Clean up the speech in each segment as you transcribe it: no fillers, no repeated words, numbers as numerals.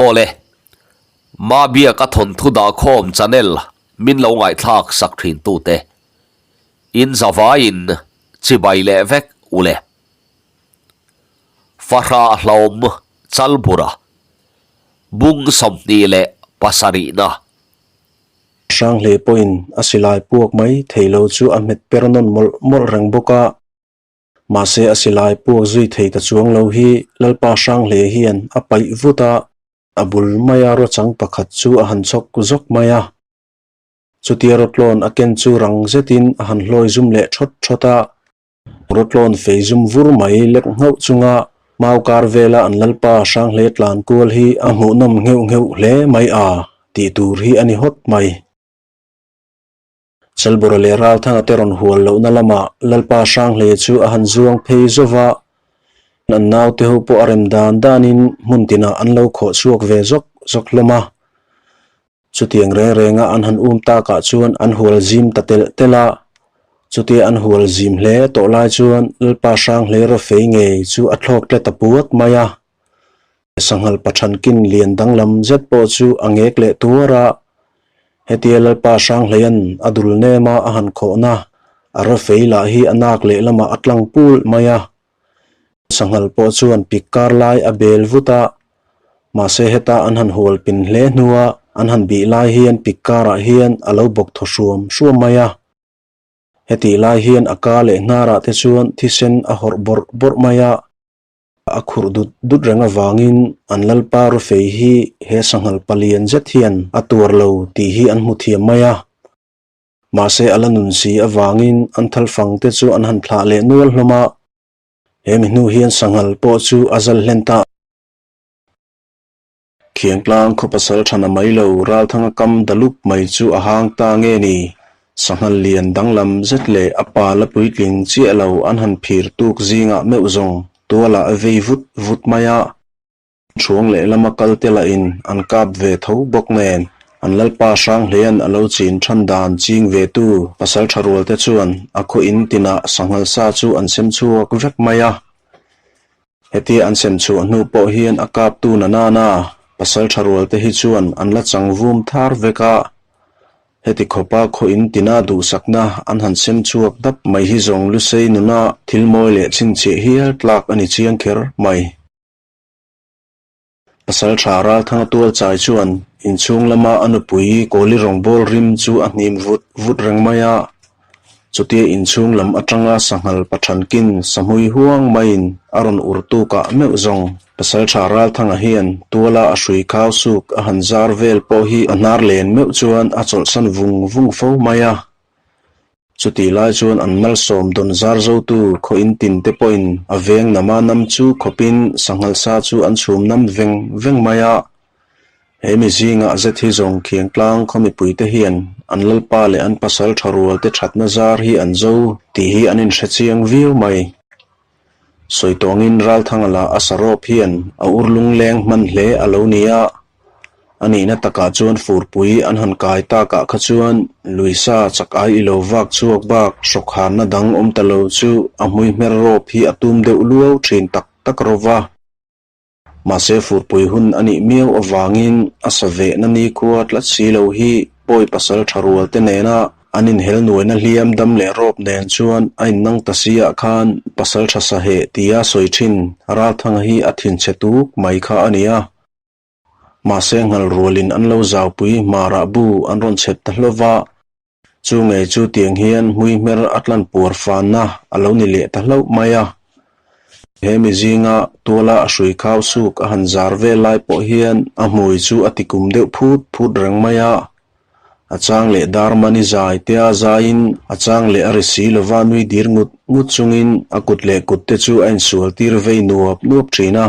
Awle, Mabiaka thawnthu dahkhawm channel min lo ngaihthlak sak thin tute in zavaiin chibai leh vek ule. Fahrah hlawm Chalbura bung 27na. Hranghleih pawhin a silai puak mai thei lo chu a hmet per nawn mawlh mawlh reng bawk a. Mahse a silai puak zui thei ta chuang lo hi Lalpa Hranghleih hian a paih vut a, a bul maia rawchang pakhat chu a han chhawk zawk mai a. Chutia rawtlawn a ken chu rang zetin a han hlawi zum leh thawt thawt a. Rawtlawn fei zum vur mai lek nghauh chunga mau kar vela an Lalpa Hranghleih tlan kual hi a hmuhnawm ngheuh ngheuh hle mai a tih tur hi a ni hawt mai. Chalbura leh Ralthanga te rawn hual lohna lamah Lalpa Hranghleia chu a han zuang phei zauh va, an naute ho pawh a rem dan danin hmun tinah an lo khawh chhuak ve zawk zawk hlawm a. Chutiang reng renga an han um takah chuan an hual zim ta telh telh a, chutia an hual zim hle tawh lai chuan Lalpa Hranghlei rawfei ngei chu a thlawk tle ta puat mai a. Sanghal pathankin lian danglam zet pawh chu a ngek leh tuar a, hetia Lalpa Hranghleia'n a dul nem a a han khawhna a rawfei lah hi a nak lehlamah a tlang pul mai a. Sanghal pawh chuan pik kar lai a bel vut a, mahse heta an han hual pin hle hnua an han bih lai hian pik karah hian a lo bawk thaw hruam hruam mai a. Hetih lai hian a ka leh hnarah te chuan thisen a hawrh bawrh bawrh mai a. A khurh dut dut reng avangin an Lalpa Rufei hi he sanghal palian zet hian a tuar lo tih hi an hmu thiam mai a. Mahse a la nun si avangin an thalfang te chu an han thlah leh nual hlawm a. He mi hnu hian sanghal pawh chu a zal hlen ta. Khiangtlang khaw pasal thana mai lo Ralthanga kam dalup mai chu a hang ta nge ni? Sanghal lian danglam zet leh a pa la puitling chiah lo an han phir tuk zingah meuh zawng tualah a vei vut vut mai a. Thuang lehlama kal te lahin an kap ve tho bawk nen an Lalpa Hranghleia'n a lo chin than dan ching ve tu pasal tha rual te chuan a khaw in tinah sanghal sa chu an sem chhuak vek mai a. Hetia an sem chhuah hnu pawh hian a kaptu na nana pasal tha rual te hi chuan an la chang vum thar vek a. Heti khawpa khaw in tina duhsakna an han sem chhuak dap mai hi zawng Lusei nuna thil mawi leh chhinchhiah hial tlak a ni chiang kher mai. Pasal tha Ralthanga tual chai chuan inchhung lama a nupui Kawli rawngbâwl rim chu a hnim vut vut reng mai a. Chutia inchhung lam atanga sanghal pathankin sahmui huang maiin a rawn ur tukah meuh zawng. Pasal tha Ralthanga hian tuala a hrui khau suk a han zar vel pawh hi a hnar len meuh chuan a chawlhsan vung vung fo mai a. Chutih lai chuan an malsawm dawn zar zotu khaw in tin te pawhin a veng nama nam chu khawpin sanghal sa chu an chhum nam veng veng mai a. He mi zingah zet hi zawng Khiangtlang khaw mipuite hian an lalpa leh an pasal tha rual te thatna zar hi an zo tih hi an inhre chiang viau mai. Sawi tawngin Ralthanga lah a sarawp hian a ur lungleng hman hle a lo ni a. A nihna takah chuan furpui an han kai takah kha chuan Luisa chak ai i lo vak chhuak bak hrawkhanna dang awm ta lo chu a hmui hmer rawp hi a tum deuh luau thin tak tak rawh va. Mahse furpui hun a nih miau avangin a sa vehna nikhua tlat si lo hi pawi pasal tha rual te nena An inhel nuaina hliam dam leh rawp nen chuan a innang ta si ah khan pasal tha sa heh tia sawi thin Ralthanga hi a thinchhe tuk mai kha a ni a. Mahse nghal rualin an lo zaupui hmarah bu an rawn chhet ta hlauh va, chu ngei chu tiang hian hmui hmer a tlan puar fanna a lo ni leh ta hlauh mai a. He mi zinga tuala a hrui khau suk a han zar vel lai pawh hian a hmui chu a tikum deuh phut phut reng mai a. A chang leh Darmani zai te a zaiin a chang leh a ri si lova nui dir ngut ngut chungin a kut leh kut te chu a insual tir vei nuap nuap thin a.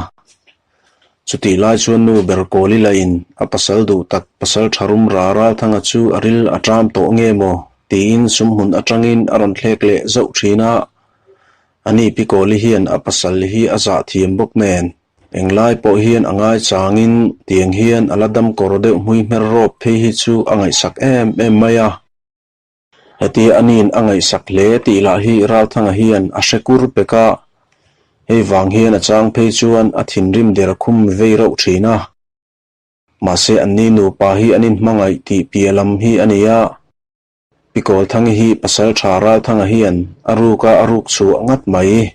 Chutih lai chuan nu ber Kawli lahin a pasal duh tak pasal tha rum ra Ralthanga chu a ril a ṭam tawh nge maw tiin sumhmun aṭangin a rawn thlek leh zauh thin a. Ani Pi Kawli hian a pasal hi a zah thiam bawk nen Englai pawh hian a ngai changin tiang hian a la dam kawr deuh hmui hmer rawp phei hi chu a ngaihsak em em mai a. Hetia aniin a ngaihsak hle tih lah hi Ralthanga hian a hre kur pek a, hei vang hian a chang phei chuan a thinrim der khum vei rauh thin a. Mahse anni nupa hi an inhmangaih tih piah lam hi a ni a. Pi Kawlthangi hi Pasalṭha Ralthanga hian a ruka a ruk chhuah ngat mai.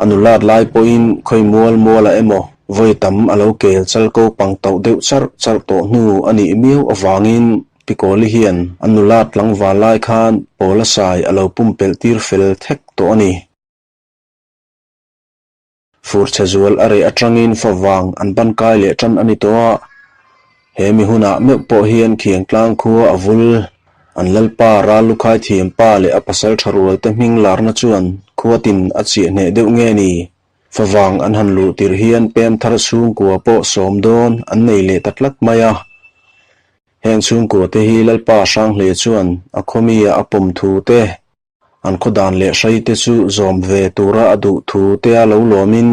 A nulat lai pawhin khawi mual mualah emaw vawi tam a lo kel chal ko pang tauh deuh charh charh tawh hnu a nih miau avangin Pi Kawli hian a nulat tlangval lai khan Pawla sai a lo pumpelh tir fel thek tawh a ni. Furchhe zual a reh atangin favang an ban kai leh tan a ni tawh a, he mi hunah meuh pawh hian Khiangtlang khua a vul. An lalpa Rallukhai thiampa leh a pasal tha rual te hming larna chuan khua tin a chiah hneh deuh nge ni? Favang an han luh tirh hian pem thar chhungkua pawh sawm dawn an nei leh ta tlat mai a. Heng chhungkua te hi lalpa Hranghle chuan a khawmi-a a pawm thu te, An khaw dan leh hrai te chu zawm ve tura a duh thu te a lo lawmin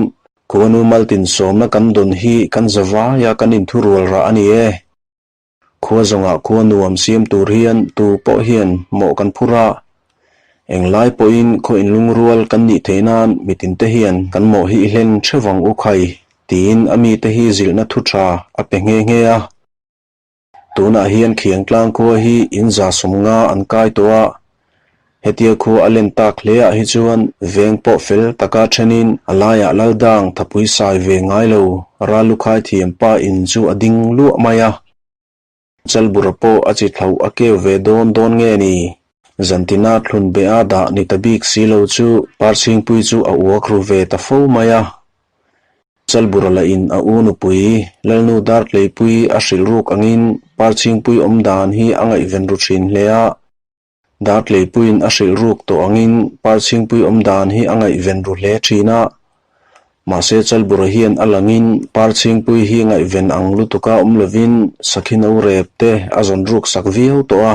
khuanu maltin sawmna kan dawn hi kan za vaia kan inthurual rah a ni e. Khua zawngah khua nuam siam tur hian tu pawh hian mawh kan phur a, englai pawhin khaw inlungrual kan nih theih nan mitin te hian kan mawh hi i hlen thevang u khai tiin a mite hi zilhna thu tha a pe nghe nghe a. Tunah hian Khiangtlang khua hi in 150 an kai tawh a, hetia khua a len tak hle ah hi chuan veng pawh fel taka thenin a laiah Laldang thapui sai ve ngai lo Rallukhai thiampa in chu a ding luah mai a. Chalbura pawh a chi thlauh a keu ve dawn dawn nge ni? Zantina thlun be a dah ni ta bik si lo chu Parchhingpui chu a uak ru ve ta fo mai a. Chalbura lahin a u nupui Lalnu Dartleipui a hrilh ruk angin Parchhingpui awm dan hi a ngaihven ru thin hle a. Dartleipuiin a hrilh ruk tawh angin Parchhingpui awm dan hi a ngaihven ru hle thin a. Mahse Chalbura hian a langin Parchhingpui hi ngaihven ang lutuka awm lovin sakhi no rep te a zawn ruk sak viau tawh a.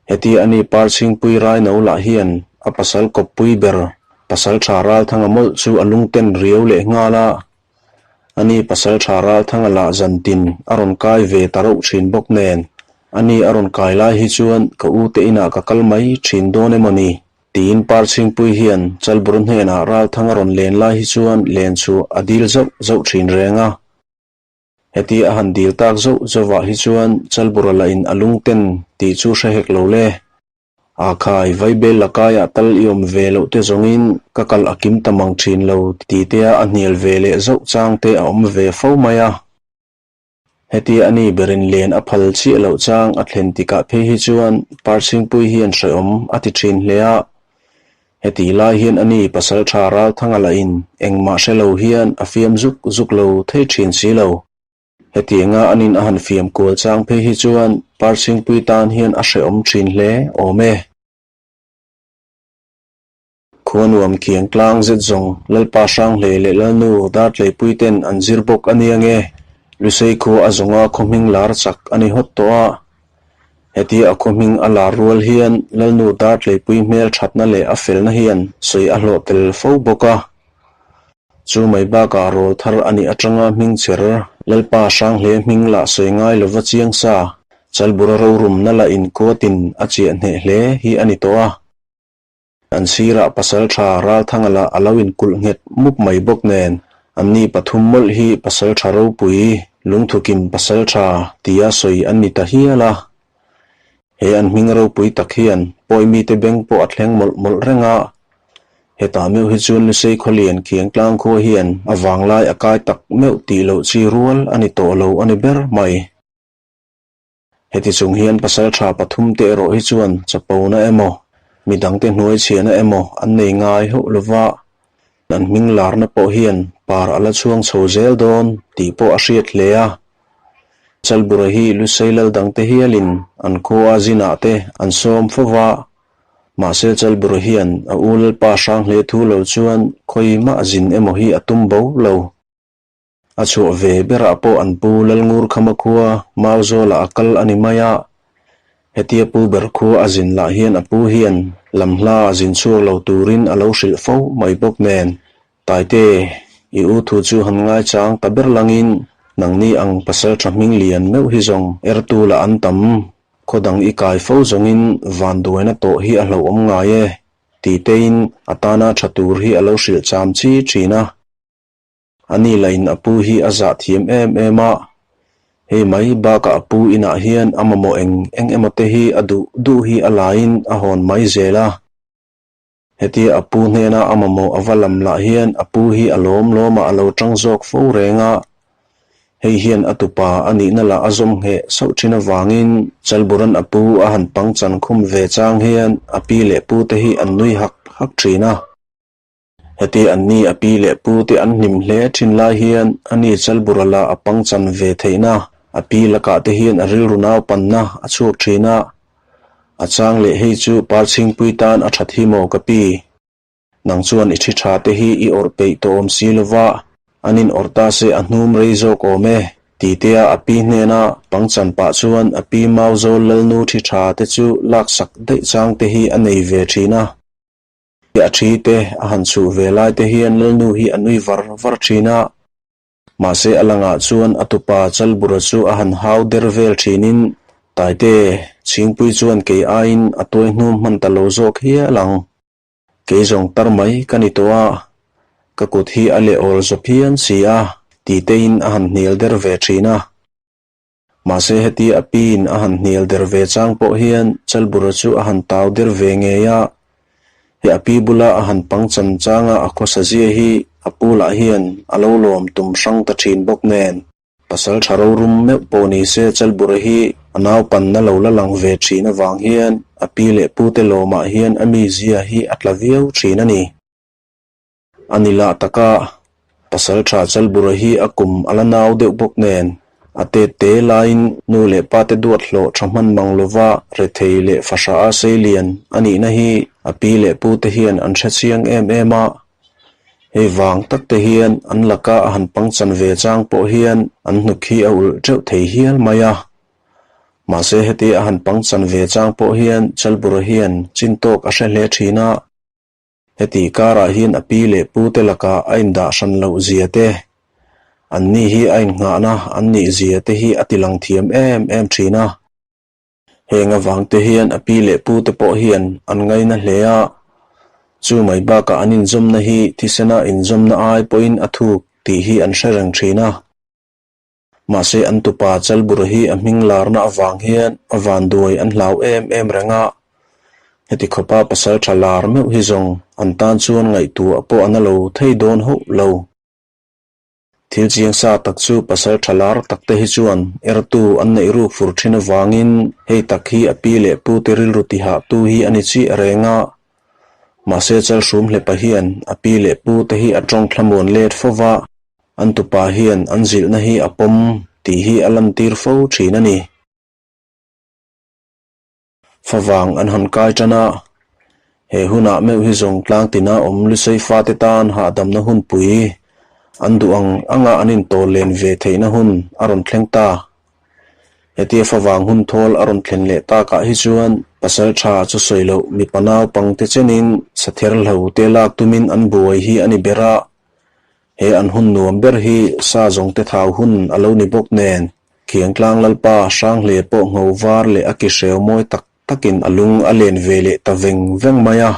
Heti a ni Parchhingpui Raino lah hian a pasal kawppui ber pasal tha Ralthanga mawlh chu a lungten riau leh nghal a. A ni pasal tha Ralthanga lah zantin a rawn kai ve ta rauh thin bawk nen, a ni a rawn kai lai hi chuan ka u te inah ka kal mai thin dawn emaw ni? Tiin Parchhingpui hian Chalbur hnenah Ralthanga rawn len lai hi chuan len chu a dil zauh zauh thin reng a. Heti a han dil tak zauh zauhah hi chuan Chalbura lahin a lungten tih chu hre hek lo le. A khai, Vaibel lakaiah tal i awm ve loh te zawngin ka kal a kim ta mang thin lo ti tea a hnial ve leh zauh chang te a awm ve fo mai a. Heti a ni berin len a phal chiah loh chang a thlen tikah phei hi chuan Parchhingpui hian hrehawm a ti thin hle a. Heti lai hian a ni pasal tha Ralthanga lahin engmah hre lo hian a fiam zuk zuk lo thei thin si lo. Hetianga anin a han fiam kual chang phei hi chuan Parchhingpui tan hian a hrehawm thin hle awm e. Khua nuam khiang tlang zet zawng Lalpa Hranghlei leh Lalnu Dartleipui ten an zir bawk a nia nge Lusei khua a zawnga khaw hming lar chak a ni hawt tawh a. Hetia a khaw hming a lar rual hian Lalnu Dartleipui hmel thatna leh a felna hian sawi a hlawh tel fo bawk a. Chu mai bakah rawl thar a nih atanga hming cher Lalpa Hranghle hming lah sawi ngai lova chiang sa, Chalbura rorumna lah inkuatin a chiah hneh hle hi a ni tawh a. An sirah pasal tha Ralthanga lah a lo inkulh nghet mup mai bawk nen, anni pathum mawlh hi pasal tha ropui, lungthukim pasal tha tia sawi an ni ta hial a. He an hming ropui tak hian pawi mite beng pawh a thleng mawlh mawlh reng a. Hetah meuh hi chuan Lusei Khawlian Khiangtlang khua hian a vanglai a kai tak meuh tih loh chi rual a ni tawh lo a ni ber mai. Heti chung hian pasal tha pathum te erawh hi chuan chapona emaw, midangte hnuai chhiahna emaw an nei ngai hauh lova, an hming larna pawh hian par a la chhuang chho zel dawn tih pawh a hriat hle a. Chalbura hi Lusei lal dangte hialin an khua zinah te an sawm fo va, mahse Chalbura hian a u Lalpa Hranghle thu lo chuan khawi mah zin emaw hi a tum bo lo. A chhuah ve berah pawh an pu Lalngurkhama khua Mauzawlah a kal a ni mai a. Hetia pu ber khua a zin lah hian a pu hian lam hla a zin chhuak lo turin a lo hrilh fo mai bawk nen, Taite, i u thu chu han ngaichang ta ber langin nangni ang pasal tha hming lian meuh hi zawng ertu lah an tam, khaw dang i kai fo zawngin vanduaina tawh hi a hlauhawm ngai e, titein a tana tha tur hi a lo hrilh cham chi thin a. A ni lahin a pu hi a zah thiam em em a. Hei mai bakah a pu inah hian a mamawh eng eng emaw te hi a duh duh hi a laiin a hawn mai zel a. Hetia a pu hnena a mamawh a va lam lah hian a pu hi a lawm lawmah a lo tang zawk fo reng a. Hei hian a tupa a nihna lah a zawm ngheh sauh thin avangin Chalburan a pu a han pangchan khum ve chang hian a pi leh pu te hi an nui hak hak thin a. Heti an ni a pi leh pu te an hlim hle thin lai hian a ni Chalbura lah a pangchan ve theihna a pi lakah te hian a rilru naupanna a chhuak thin a. A chang leh hei chu Parchhingpui tan a that hi maw ka pi? Nang chuan i thi tha te hi i awrh peih tawh awm si lova, an in awrh ta se a hnum rei zawk awm e, ti tea a pi hnena pangchan pah chuan a pi Mauzawl Lalnu thi tha te chu laksak daih chang te hi a nei ve thin a. A thi te a han chhuh ve lai te hian Lalnu hi a nui var var thin a. Mahse a langah chuan a tupa Chalbura chu a han hau der vel thinin Taite Chhingpui chuan kei aiin a tuai hnum hman ta lo zawk hial ang. Kei zawng tar mai ka ni tawh a, ka kut hi a leh awl zaw phian si a, ti tein a han hnial der ve thin a. Mahse heti a piin a han hnial der ve chang pawh hian Chalbura chu a han tau der ve ngei a. He a pi bula a han pangchan changa a khawsa zia hi a pu lah hian a lo lawm tum hrang ta thin bawk nen. Pasal tha rorum meuh pawh ni se Chalbura hi a naupanna lo la lang ve thin avang hian a pi leh pute lawmah hian a mizia hi a tla viau thin a ni. A ni lah taka, pasal tha Chalbura hi a kum a la nau deuh bawk nen, a tet te laiin nu leh pa te duat hlawh tha hman mang lova rethei leh fahrah a seilian a nihna hi a pi leh pu te hian an hre chiang em em a. Hei vang tak te hian an laka a han pangchan ve chang pawh hian an hnuk hi a ulh teuh thei hial mai a. Mahse heti a han pangchan ve chang pawh hian Chalbura hian chin tawk a hre hle thin a. Heti karah hian a pi leh pu te lakah a indah hran loh zia te, an ni hi a innghahna an nih zia te hi a tilang thiam em em thin a. Heng avang te hian a pi leh pu te pawh hian an ngaina hle a, chu mai bakah an inzawmna hi thisena inzawmna ai pawhin a thuk tih hi an hre reng thin a. Mahse an tupa Chalbura hi a hming larna avang hian a vanduai an hlau em em reng a, heti khawpa pasal tha lar meuh hi zawng an tan chuan ngaihtuah pawh a na lo thei dawn hauh lo. Thil chiang sa tak chu pasal tha lar tak te hi chuan ertu an neih ruk fur thin avangin hei tak hi a pi leh pu te rilru tihahtu hi a ni chiah reng a. Mahse Chalhrum hlepa hian a pi leh pu te hi a tawng thlamuan let fo va, an tupa hian an zilhna hi a pawm tih hi a lantir fo thin a ni. Favang an han kai tan a, he hunah meuh hi zawng tlang tina awm Lusei fate tan hahdamna hunpui an duh ang anga an intawl len ve theihna hun a rawn thleng ta. Hetia favang hun thawl a rawn thlen leh takah hi chuan pasal tha chu sawi loh mipa naupangte chenin sather hlo te lak tumin an buai hi a ni ber a, he an hun nuam ber hi sa zawngte thau hun a lo ni bawk nen Khiangtlang Lalpa Hranghle pawh ngho var leh a ki hreu mawi tak takin a lung a len ve leh ta veng veng mai a.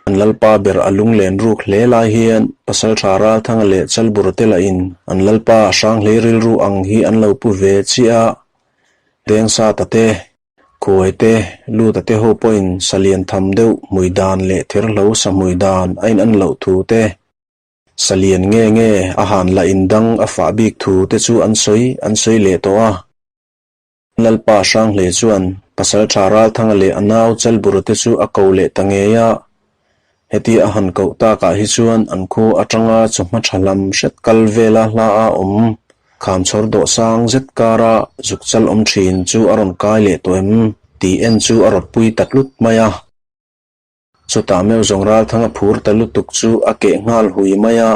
An Lalpa ber a lung len ruk hle lai hian Pasaltha Ralthanga leh Chalbur te lahin an Lalpa Hranghlei rilru ang hi an lo pu ve chiah a. Dengsata te, Khuai te, Luta te ho pawhin salian tham deuh hmui dan leh therhlo sa hmui dan a in an loh thu te, Salian nge nge a han la indang a fah bik thu te chu an sawi an sawi leh tawh a. Lalpa Hranghle chuan Pasaltha Ralthanga leh a nau Chalbura te chu a ko leh ta ngei a. Heti a han koh takah hi chuan an khu atanga chawhma tha lam hret kal vela hla a awm khamchhawr dawh sang zet kara zuk chal awm thin chu a rawn kai leh tawh em tih en chu a rawtpui ta tlut mai a. Chutah meuh zawng Ralthanga phur ta lutuk chu a keh nghal hui mai a,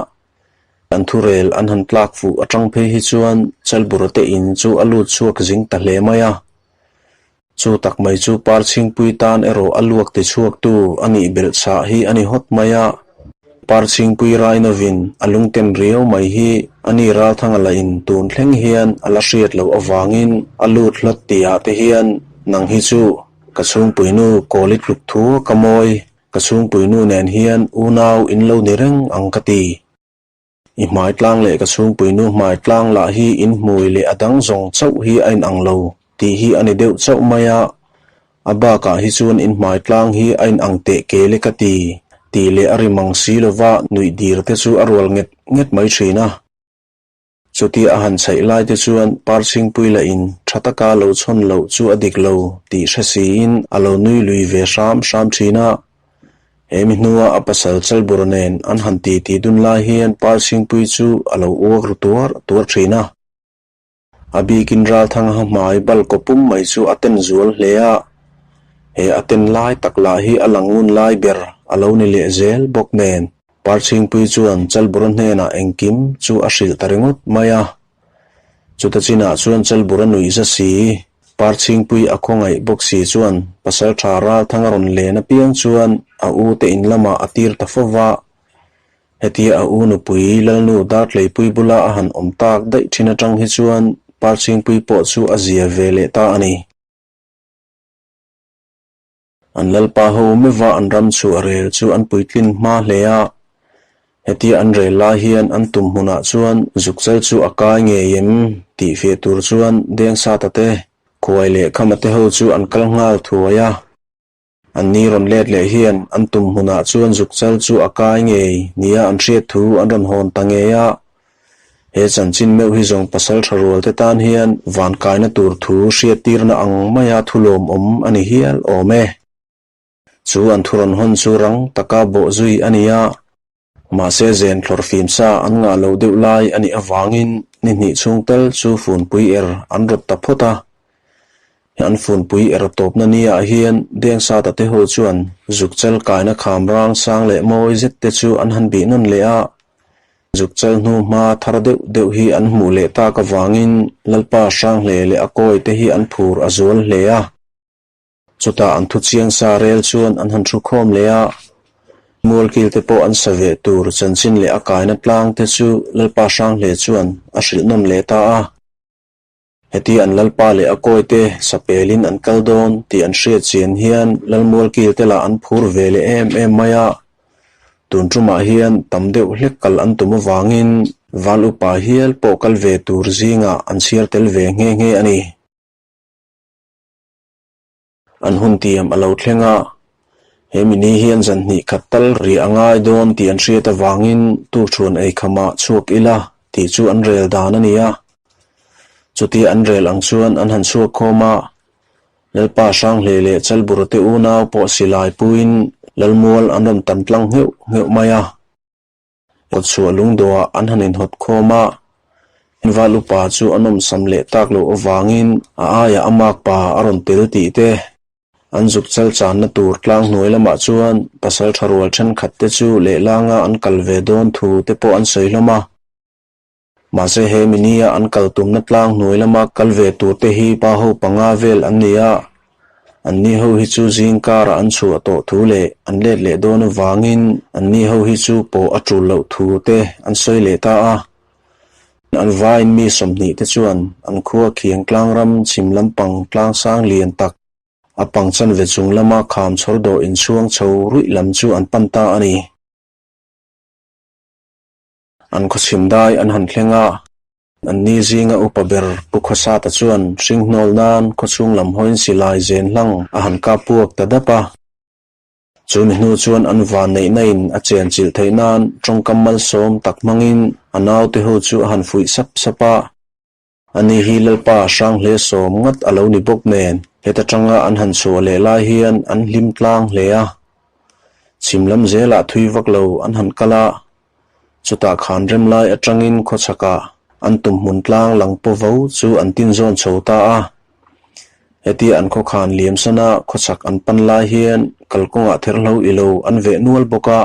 an thurel an han tlak fuh atang phei hi chuan Chalbura te in chu a lut chhuak zing ta hle mai a. Chu tak mai chu Parchhingpui tan erawh a luak ti chhuaktu a nih belh chhah hi a ni hawt mai a. Parchhingpui Rainovin a lungten riau mai hi a ni Ralthanga lah in tun thleng hian a la hriat loh avangin a lut hlawt tihah te hian nang hi chu Ka chhungpuinu kawl i tluk thu ka mawi, ka chhungpuinu nen hian unau in lo ni reng ang ka ti. I hmai tlang leh ka chhungpuinu hmai tlang lah hi in hmui leh a dang zawng chauh hi a inang lo tih hi a ni deuh chauh mai a, a bakah hi chuan in hmai tlang hi a inang teh kel e ka ti, tih leh a ri mang si lova nuih dir te chu a rual nget nget mai thin a. Chutia a han chhaih lai te chuan Parchhingpui lah in tha taka lo chhawn loh chu a dik lo tih hre siin a lo nui lui ve hram hram thin a. He mi hnua a pasal Chalbura nen an han ti ti dun lai hian Parchhingpui chu a lo uak ru tuar tuar thin a. A bikin Ralthanga hmai bal kaw pum mai chu a ten zual hle a. He a ten lai tak lah hi a lang ngun lai ber a lo ni leh zel bawk nen. Parchhingpui chuan Chalbura hnenah engkim chu a hrilh ta ringawt mai a. Chuta chinah chuan Chalbura nuih za si, Parchhingpui a khawngaih bawk si chuan Pasaltha Ralthanga rawn len apiang chuan a u te in lamah a tir ta fo va. Hetia a u nupui Lalnu Dartleipui bula a han awm tak daih thin atang hi chuan Parchhingpui pawh chu a zia ve leh ta a ni. An lalpa ho meuha an ram chu a rel chu an puitlin hma hle a, hetia an rel lai hian an tum hmunah chuan zukchal chu a kai ngei em tih fiah tur chuan Dengsata te, Khuai leh Khama te ho chu an kal nghal thuai a. An ni rawn let leh hian an tum hmunah chuan zukchal chu a kai ngei nia an hriat thu an rawn hawn ta ngei a. He chanchin meuh hi zawng pasal tha rual te tan hian van kaina tur thu hriattirna ang maia thu lawmawm a ni hial awm e. Chu an thu rawn hawn chu rang taka bawh zui a ni a, mahse zen thlawr fim sa an ngah loh deuh lai a nih avangin ni hnih chhung tal chu funpui er an rawt ta phawt a. An funpui er tawpna niah hian Dengsata te ho chuan zukchal kaina kham rang sang leh mawi zet te chu an han bih nawn leh a, Zukchal hnu hma thar deuh deuh hi an hmuh leh tak avangin Lalpa Hranghle leh a kawi te hi an phur a zual hle a. Chutah an thu chiang sa rel chuan an han thu khawm leh a, Mualkil te pawh an sa ve tur chanchin leh a kaina tlang te chu Lalpa Hranghle chuan a hrilh nawm leh ta a. Heti an Lalpa leh a kawite sapelin an kal dawn tih an hriat chian hian Lalmualkil te lah an phur ve leh em em mai a. Tun tumah hian tam deuh hlek kal an tum avangin Val upa hial pawh kal ve tur zingah an chhiar tel ve nghe nghe a ni. An hun tiam a lo thleng a, he mini hian zan hnih khat tal riah a ngai dawn tih an hriat avangin tukṭhuan ei khamah chhuak ila tih chu an rel dan a ni a. Chutia an rel ang chuan an han chhuak khawm a, Lalpa Hranghle leh Chalbura te unau pawh silai puiin Lalmual an rawn tan tlang ngheuh ngheuh mai a. Kawtchhuah lungdawhah an han inhawt khawm a, Val upa chu a nawmsam leh tak loh avangin a aiah a makpa a rawn tel tih te, an zuk chal channa tur tlang hnuai lamah chuan pasal tha rual thenkhat te chu lehlanga an kal ve dawn thu te pawh an sawi hlawm a. Mahse he minia an kal tumna tlang hnuai lama kal ve tur te hi pa ho panga vel an ni a, anni ho hi chu zing karah an chhuah tawh thu leh an let leh dawn avangin anni ho hi chu pawh a tul loh thu te an sawi leh ta a. An vaiin mi 20 te chuan an khua khiang tlang ram chhim lampang tlang sang lian tak a pang chanve chung lama kham chhawr dawh inchhuang chho ruih lam chu an pan ta a ni. An khawchhim dai an han thleng a, anni zinga upa ber Pu Khawsata chuan hringhnawl nan khawchhung lam hawiin silai zen hlang a han kap puak ta dap a. Chu mi hnu chuan an van neihna in a chen chilh theih nan tawngkam malsawm tak hmangin a naute ho chu a han fuih sap sap a. Ani hi Lalpa Hranghle sawm ngat a lo ni bawk nen heta tanga an han chhuah leh lai hian an hlim tlang hle a. Chhim lam zelah thui vak lo an han kal a, chutah khan rem lai atangin khawchhakah an tum hmun tlang lang paw vo chu an tin zawn chho ta a. Hetia an khawkhan liam sana khawchhak an pan lai hian kalkawngah therhlo ilo an veh nual bawk a.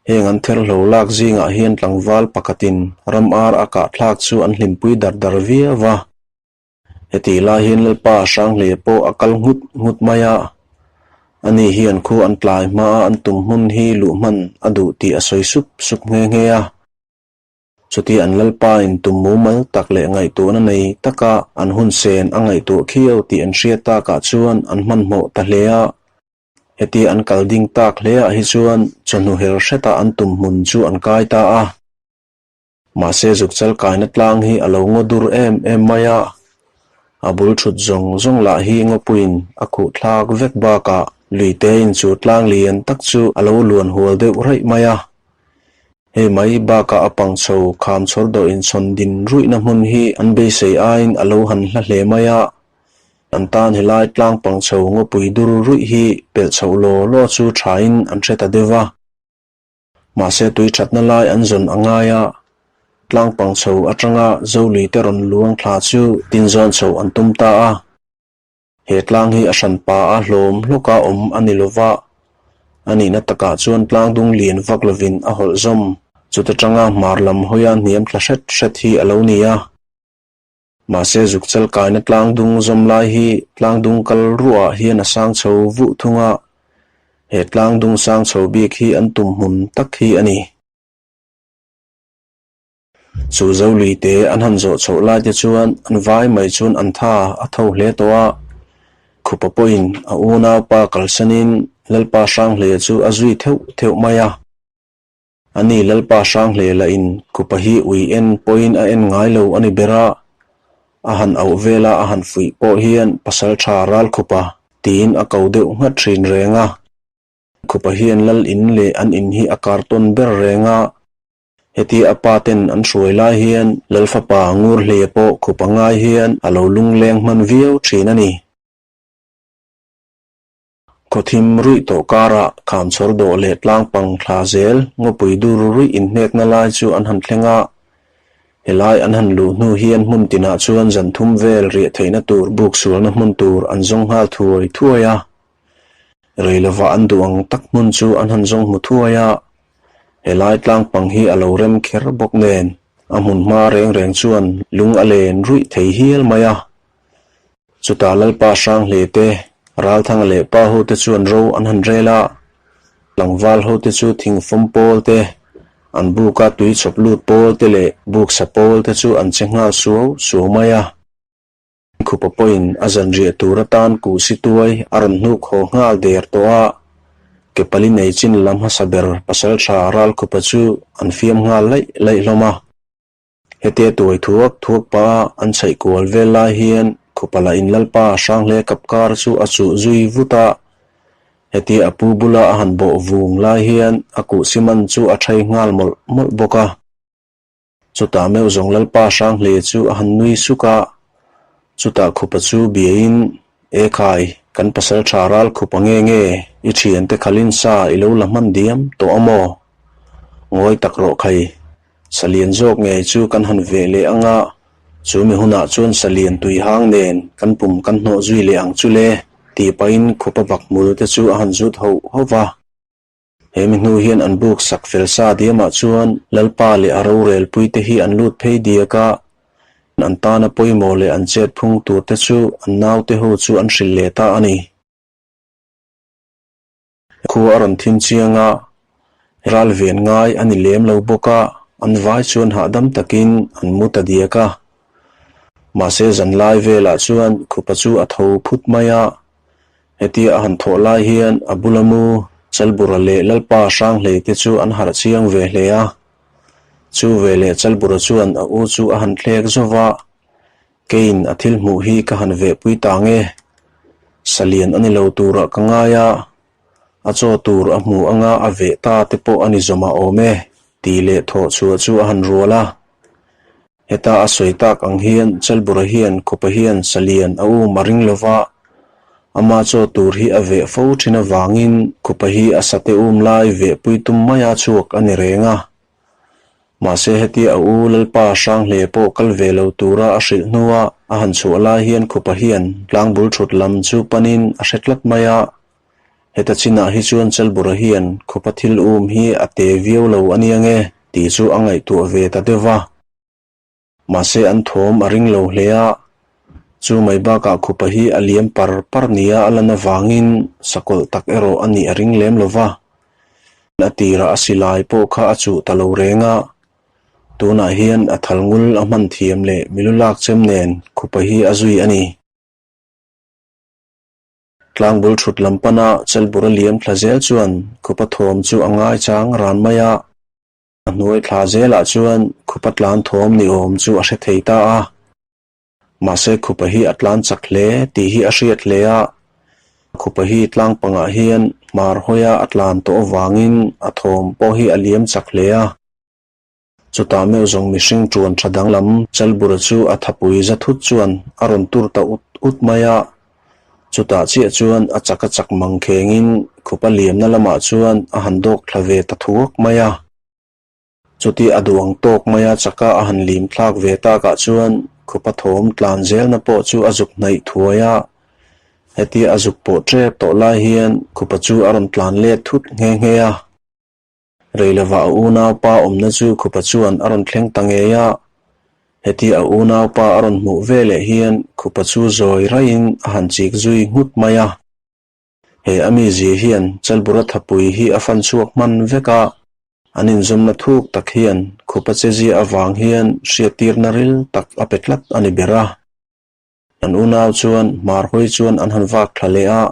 Heng an therhlo lak zingah hian tlangval pakhatin ram ar a kah thlak chu an hlimpui dar dar viau va. Hetih lai hian Lalpa Hranghle pawh a kal nghut nghut mai a, ani hian khu an tlai hmaa an tum hmun hi luh hman a duh tih a sawi sup sup nghe nghe a. Chuti an Lalpa in tum mumal tak leh ngaihtuahna nei taka an hun sen a ngaihtuah khiau tih an hriat takah chuan an hmanhmawh ta hle a. Heti an kal ding tak hleah hi chuan chawhnu her hretah an tum hmun chu an kai ta a. Mahse zukchal kaina tlang hi a lo ngaw dur em em mai a, a bul thut zawng zawng lah hi ngawpuiin a khuh thlak vek bakah luitein chu tlang lian tak chu a lo luan hual deuh raih mai a. Hei mai bakah a pang chho kham chhawr dawh inchhawn din ruihna hmun hi an beisei aiin a lo han hla hle mai a, an tan helai tlang pang chho ngawpui dur ruih hi pelh chhoh law law chu thain an hre ta deuh va. Mahse tui thatna lai an zawn a ngai a, tlang pang chho atanga Zolui te rawn luang thla chu tin zawn chho an tum ta a. He tlang hi a hran pa a hlawm hlawka awm a ni lova, a nihna takah chuan tlang dung lian vak lovin a hawlh zawm. Chuta tanga hmar lam hawia hniam thla hret hret hi a lo ni a. Mahse zukchal kaina tlang dung zawm lai hi tlang dung kal ruahah hian a sang chho vuh thung a, he tlang dung sang chho bik hi an tum hmun tak hi a ni. Chu Zolui te an han zawh chhoh lai te chuan an vai mai chuan an tha a tho hle tawh a, Khupa pawhin a unaupa kalsanin Lalpa Hranghleia chu a zui theuh theuh mai a. Ani Lalpa Hranghleia lahin Khupa hi ui en pawhin a en ngai lo a ni ber a, a han auh vela a han fuih pawh hian Pasaltha Ralkhupa tiin a ko deuh nghat thin reng a. Khupa hian Lal in leh an in hi a kartawn ber reng a. Heti a pa ten an hruai lai hian Lalfapa Ngurhleia pawh khup a ngai hian a lo lungleng hman viau thin a ni. Khawthim ruih tawh karah khamchhawr dawh leh tlangpang thla zel ngawpui dur ruih inhnekna lai chu an han thleng a. Helai an han luh hnu hian hmun tinah chuan zan thum vel riah theihna tur buk sualna hmun tur an zawng nghal thuai thuai a. Rei lova an duh ang tak hmun chu an han zawng hmu thuai a. Helai tlangpang hi a lo rem kher bawk nen a hmun hma reng reng chuan lung a len ruih thei hial mai a. Chutah Lalpa Hranghle te, Ralthanga leh pa ho te chuan ro an han rel a, tlangval ho te chu thingfawm pawl te, an buka tui chhawp lut pawl te leh buksa pawl te chu an che nghal suau suau mai a. Khupa pawhin a zanriah tur atan kuhsi tuai a rawn hnuk haw nghal der tawh a, ke pali nei chin lam hmasa ber pasaltha Ralkhupa chu an fiam nghal laih laih hlawm a. Hetia tuai thuak thuak pah a an chhaih kual vel lai hian Khupa lah in Lalpa Hrangle Kapkar chu a chuh zui vut a, hetia a pu bula a han bawh vung lai hian a kuhsi man chu a thai nghal mawlh mawlh bawk a. Chutah meuh zawng Lalpa Hranghle chu a han nui suk a, chutah khupa chu biain, E khai, kan pasal tha ral khupa nge nge, i thiante khalin sa i lo la hman diam tawh a maw? Ngawi tak rawh khai, salian zawk ngei chu kan han veh leh ang a, chu mi hunah chuan salian tui hang nen kan pum kan hnawh zui leh ang chu le, tih pahin khupa bakhmul te chu a han zut hoh hoh va. He mi hnu hian an buk sak fel sa diamah chuan Lalpa leh a rorelpui te hi an lut phei diak a, an tana pawimawh leh an chet phung tur te chu an naute ho chu an hrilh leh ta a ni. Khua a rawn thim chiang a, ral ven ngai a ni lem lo bawk a, an vai chuan hahdam takin an mu ta diak a. Mahse zanlai velah chuan khupa chu a tho phut mai a, Hetia a han thawh lai hian a bula mu Chalbura leh Lalpa Hranghlei te chu an harh chiang ve hle a. Chu ve leh Chalbura chuan a u chu a han thlek zawk a, Keiin a thil hmuh hi ka han vehpui ta nge? Salian a ni lo turah ka ngai a, a chaw tur a hmu anga a veh ta te pawh a ni zawmah awm e, tih leh thawh chhuah chu a han rual a. Heta a sawi tak ang hian Chalbura hian khupa hian salian a um a ring lova, ama chaw tur hi a veh fo thin avangin khupa hi a sate um lai vehpui tum maia chhuak a ni reng a. Mahse hetia a u Lalpa Hranghle pawh kal ve lo tura a hrilh hnua a han chhuah lai hian khupa hian tlangbul thut lam chu panin a hre tlat mai a. Heta chinah hi chuan Chalbura hian khupa thil um hi a te viau lo a nia nge tih chu a ngaihtuah ve ta deuh va. Mahse an thawm a ring lo hle a, chu mai bakah khupa hi a liam par par nia a lan avangin sakawlh tak erawh a nih a ring lem lo va. A tirah a silai pawh kha a chuh ta lo reng a, tunah hian a thal ngul a hman thiam leh milu lak chem nen khupa hi a zui a ni. Tlangbul thut lam pana Chelbura liam thla zel chuan khupa thawm chu a ngaichang ran mai a. A hnuai thla zelah chuan khupa tlan thawm ni awm chu a hre thei ta a. Mahse khupa hi a tlan chak hle tih hi a hriat hle a, khupa hi tlang pangah hian hmar hawia a tlan tawh avangin a thawm pawh hi a liam chak hle a. Chutah meuh zawng mihring ṭuan ṭha danglam Chalbura chu a thapui za thut chuan a rawn tur ta ut ut mai a. Chutah chiah chuan a chak a chak mang khengin khupa liamna lamah chuan a han dawk thla ve ta thuak mai a. Chuti a duang tawk maia chaka a han lim thlak ve takah chuan khupa thawm tlan zelna pawh chu a zuk hnaih thuai a. Hetia a zuk pawh ṭep tawh lai hian khupa chu a rawn tlan let thut nghe nghe a. Reilova a unaupa awmna chu khupa chuan a rawn thleng ta ngei a. Hetia a unaupa a rawn hmuh veleh hian khupa chu zawi raihin a han chik zui nghut mai a. He a mizia hian Chalbura thapui hi a fan chhuak hman vek a, an inzawmna thuk tak hian khupa chezia avang hian hriattirna ril tak a pe tlat a ni ber a. An unau chuan hmar hawi chuan an han vak thla leh a,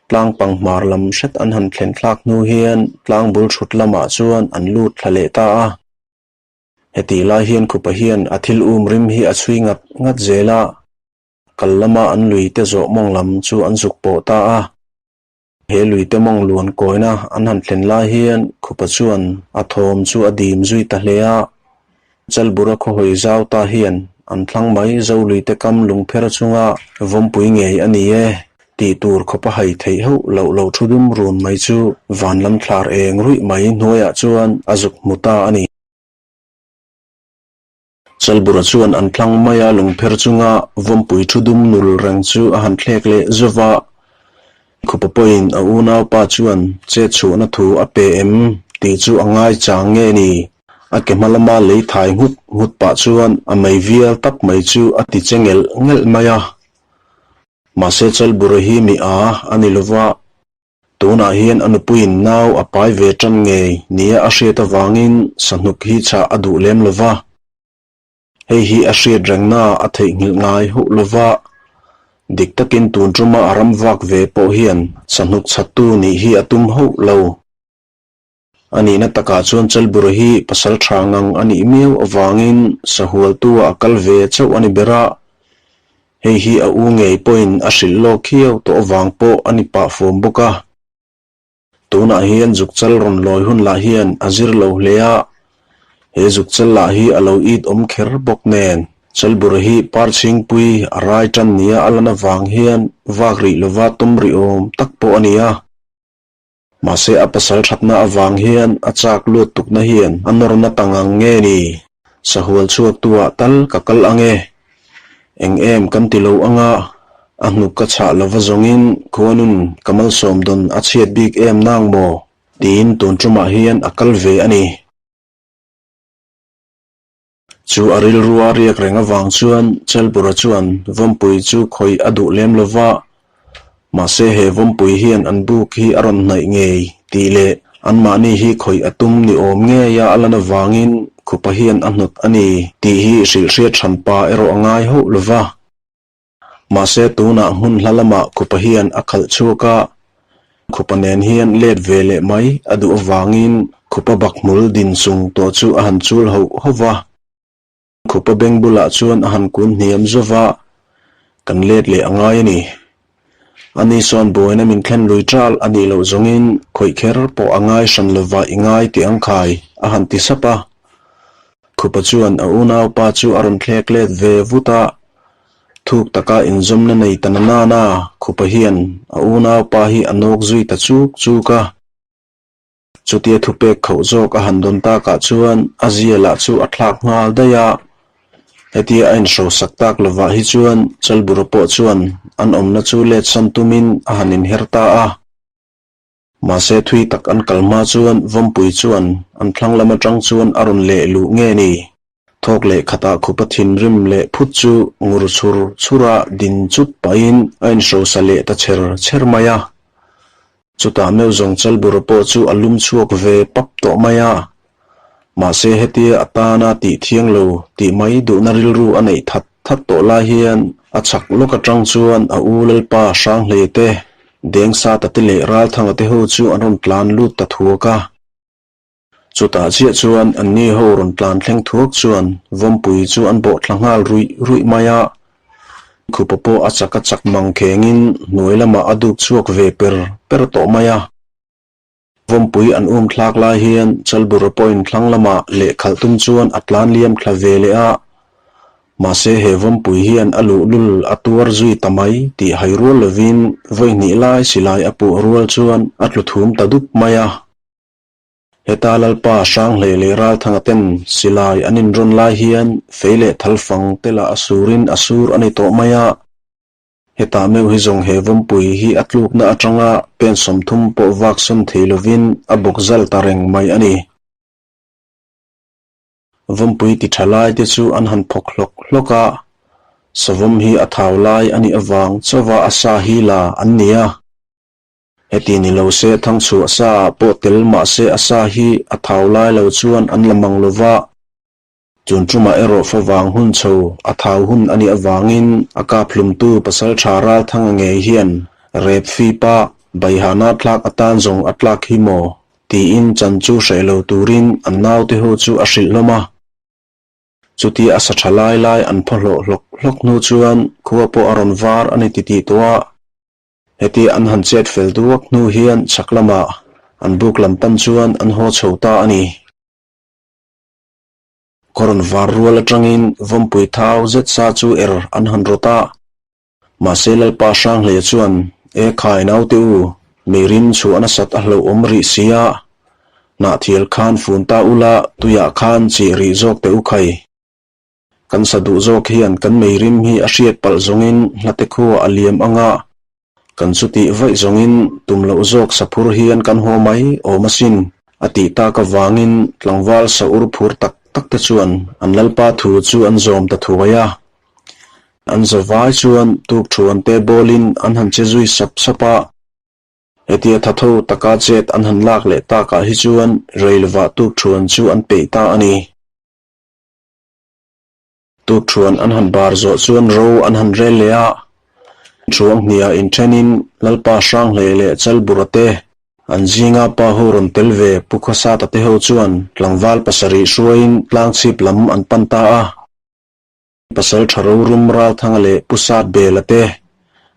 tlang pang hmar lam hret an han thlen thlak hnu hian tlang bul thut lamah chuan an lut thla leh ta a. Hetih lai hian khupa hian a thil um rim hi a chhui ngat ngat zel a. Kal lama an lui te zawh mawng lam chu an zuk pawh ta a. He lui te mawng luan kawina an han thlen lai hian khupa chuan a thawm chu a dim zui ta hle a. Chalbura khawhawi zau ta hian an thlang mai zo lui te kam lungpher chunga vawmpui ngei a ni e tih tur khawpa hai theih hauh loh lo thu dum run mai chu van lam thlar eng ruih mai hnuaiah chuan a zuk hmu ta a ni. Chalbura chuan an thlang mai a, lungpher chunga vawmpui thu dum nul reng chu a han thlek leh zauh va. Khupa pawhin a unaupa chuan chet chhuahna thu a pe em tih chu a ngai chang nge ni? A ke hma lama lei thai nghut nghut pah chuan a mei vial tak mai chu a ti che ngelh ngelh mai a. Mahse Chalbura hi mi a a ni lova. Tunah hian a nupuiin nau a pai ve tan ngei nia a hriat avangin sahnuk hi chah a duh lem lo va. Hei hi a hriat rengna a theihnghilh ngai hauh lo va. Dik takin tun tuma a ram vak ve pawh hian sahnuk chhattu nih hi a tum hauh lo. A nihna takah chuan Chalbura hi pasal tha ngang a nih miau avangin sahualtu-ah a kal ve chauh a ni ber a. Hei hi a u ngei pawhin a hrilh lawk khiau tawh avang pawh a ni pah fuam bawk a. Tunah hian zukchal rawn lawi hun lah hian a zir lo hle a, he zukchal lah hi a lo it awm kher bawk nen. Chalbura hi Parchhingpui a rai tan nia a lan avang hian vak rih lova tum rih awm tak pawh a ni a. Mahse a pasal thatna avang hian a chak luat tukna hian a nawrna ta ngang nge ni? Sahual chhuaktu ah tal ka kal ang e. Eng em kan ti lo anga a hnuk ka chhah lova zawngin khuanun ka malsawm dawn a chhiat bik em nang maw? tiin tun tumah hian a kal ve a ni. Chu a rilrua riak reng avang chuan Chalbura chuan Vawmpui chu khawih a duh lem lo va, mahse he Vawmpui hian an buk hi a rawn hnaih ngei tih leh anmahni hi khawih a tum ni awm ngeia a lan avangin khupa hian a hnawt a ni tih hi hrilhhriat hran pa erawh a ngai hauh lo va. Mahse tunah hmun hla lamah khupa hian a khalh chhuak a, khupa nen hian let ve leh mai a duh avangin khupa bakhmul din chung tawh chu a han chul hauh hauh va. Khupa beng bulah chuan a han kun hniam zauh va, Kan let leh a ngai a ni. Ani sawn buaina min thlen lui ṭal a nih loh zawngin khawih kher pawh a ngai hran lova i ngai tih ang khai, a han ti sap a. Khupa chuan a unaupa chu a rawn thlek let ve vut a, Thuk taka inzawmna nei ta na nana khupa hian a unaupa hi a nawk zui ta chuk chuk a. Chutia thupek khauh zawk a han dawn takah chuan a zia lah chu a thlak nghal daih a. Hetia a inhrosak tak lovah hi chuan Chalbura pawh chuan an awmna chu let san tumin a han inher ta a. Mahse thui tak an kal hma chuan Vawmpui chuan an thlang lam atang chuan a rawn leh luh nge ni? Thawk leh khatah khupa thinrim leh phut chu ngur chhur chhura din chut pahin a inhrosa leh ta chher chher mai a. Chutah meuh zawng Chalbura pawh chu a lum chhuak ve pap tawh mai a. Mahse hetia a tana tih thiang lo tih mai duhna rilru a neih that that tawh lai hian a chhak lawk atang chuan a u Lalpa Hranghlei te, Dengsata te leh Ralthanga te ho chu an rawn tlan lut ta thuak a. Chutah chiah chuan anni ho rawn tlan thleng thuak chuan Vawmpui chu an bawh thla nghal ruih ruih mai a. Khupa pawh a chak a chak mang khengin hnuai lamah a duk chhuak ve per per tawh mai a. Vawmpui an um thlak lai hian Chalbura pawhin thlang lamah lehkhalh tum chuan a tlan liam thla ve leh a. Mahse he Vawmpui hian a luhlul a tuar zui ta mai tih hai rual lovin vawi hnih lai silai a puh rual chuan a tlu thum ta dup mai a. Heta Lalpa Hranghlei leh Ralthanga ten silai an inrawn lai hian fei leh thalfang te lah a surin a sur a ni tawh mai a. Hetah meuh hi zawng he Vawmpui hi a tlukna atanga pen 30 pawh vak sawn thei lovin a bawk zal ta reng mai a ni. Vawmpui ti tha lai te chu an han phawk hlawk hlawk a, savawm hi a thau lai a nih avang chauva a sa hi la an ni a. Heti ni lo se thangchhuah sa ah pawh tel mahse a sa hi a thau lai lo chuan an la mang lova, Chun tumah erawh favang hun chho a thau hun a nih avangin a kap hlumtu Pasaltha Ralthanga ngei hian rep fipa Baihana tlak atan zawng a tlak hi maw? tiin chan chu hreh lo turin an naute ho chu a hrilh hlawm a. Chutia a sa tha lai lai an phaw hlawh hlawk hlawk hnu chuan khua pawh a rawn var a ni titih tawh a. Heti an han chet fel duak hnu hian chhak lamah an buk lam pan chuan an haw chho ta a ni. Kawrawn var rual atangin Vawmpui thau zet sa chu er an han rawt a. Mahse Lalpa Hranghleia chuan, E khai naute u, meirim chhuah nasat a hlauhawm rih si a, hnahthial khan fun ta ula tuiah khan chih rih zawk teh u khai. Kan sa duh zawk hian kan meirim hi a hriat palh zawngin hlate khua a liam ang a, kan chutih vaih zawngin tum loh zawk sa phur hian kan haw mai awm asin, a tih tak avangin tlangval sa ur phur tak tak te chuan an lalpa thu chu an zawm ta thuai a. An zavai chuan tukthuan te bawlin an han che zui sap sap a. Hetia thatho taka chet an han lak leh takah hi chuan rei lovah tukthuan chu an peih ta a ni. Tukthuan an han bar zawh chuan ro an han rel leh a, Thuang hniah inthenin Lalpa Hranghlei leh Chalbura te, an zinga pa ho rawn tel ve Pu Khawsata te ho chuan tlangval pasarih hruaiin tlangchhip lam an pan ta a. Pasal tha rorum Ralthanga leh Pu Satbela te,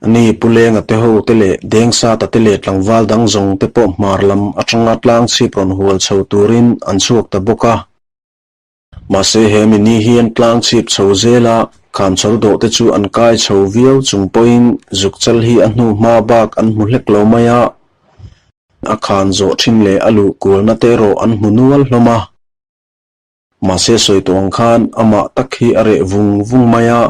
ani Pu Lenga te ho te leh Dengsata te leh tlangval dang zawng te pawh hmar lam atanga tlangchhip rawn hual chho turin an chhuak ta bawk a. Mahse he mini hian tlang chhip chho zela khamchhawr dawh te chu an kai chho viau chung pawhin zukchal hi a hnu hma bak an hmu hlek lo mai a, a khan zawh thin leh a luh kualna te erawh an hmu nual hlawm a. Mahse sawi tawh ang khan amah tak hi a reh vung vung mai a,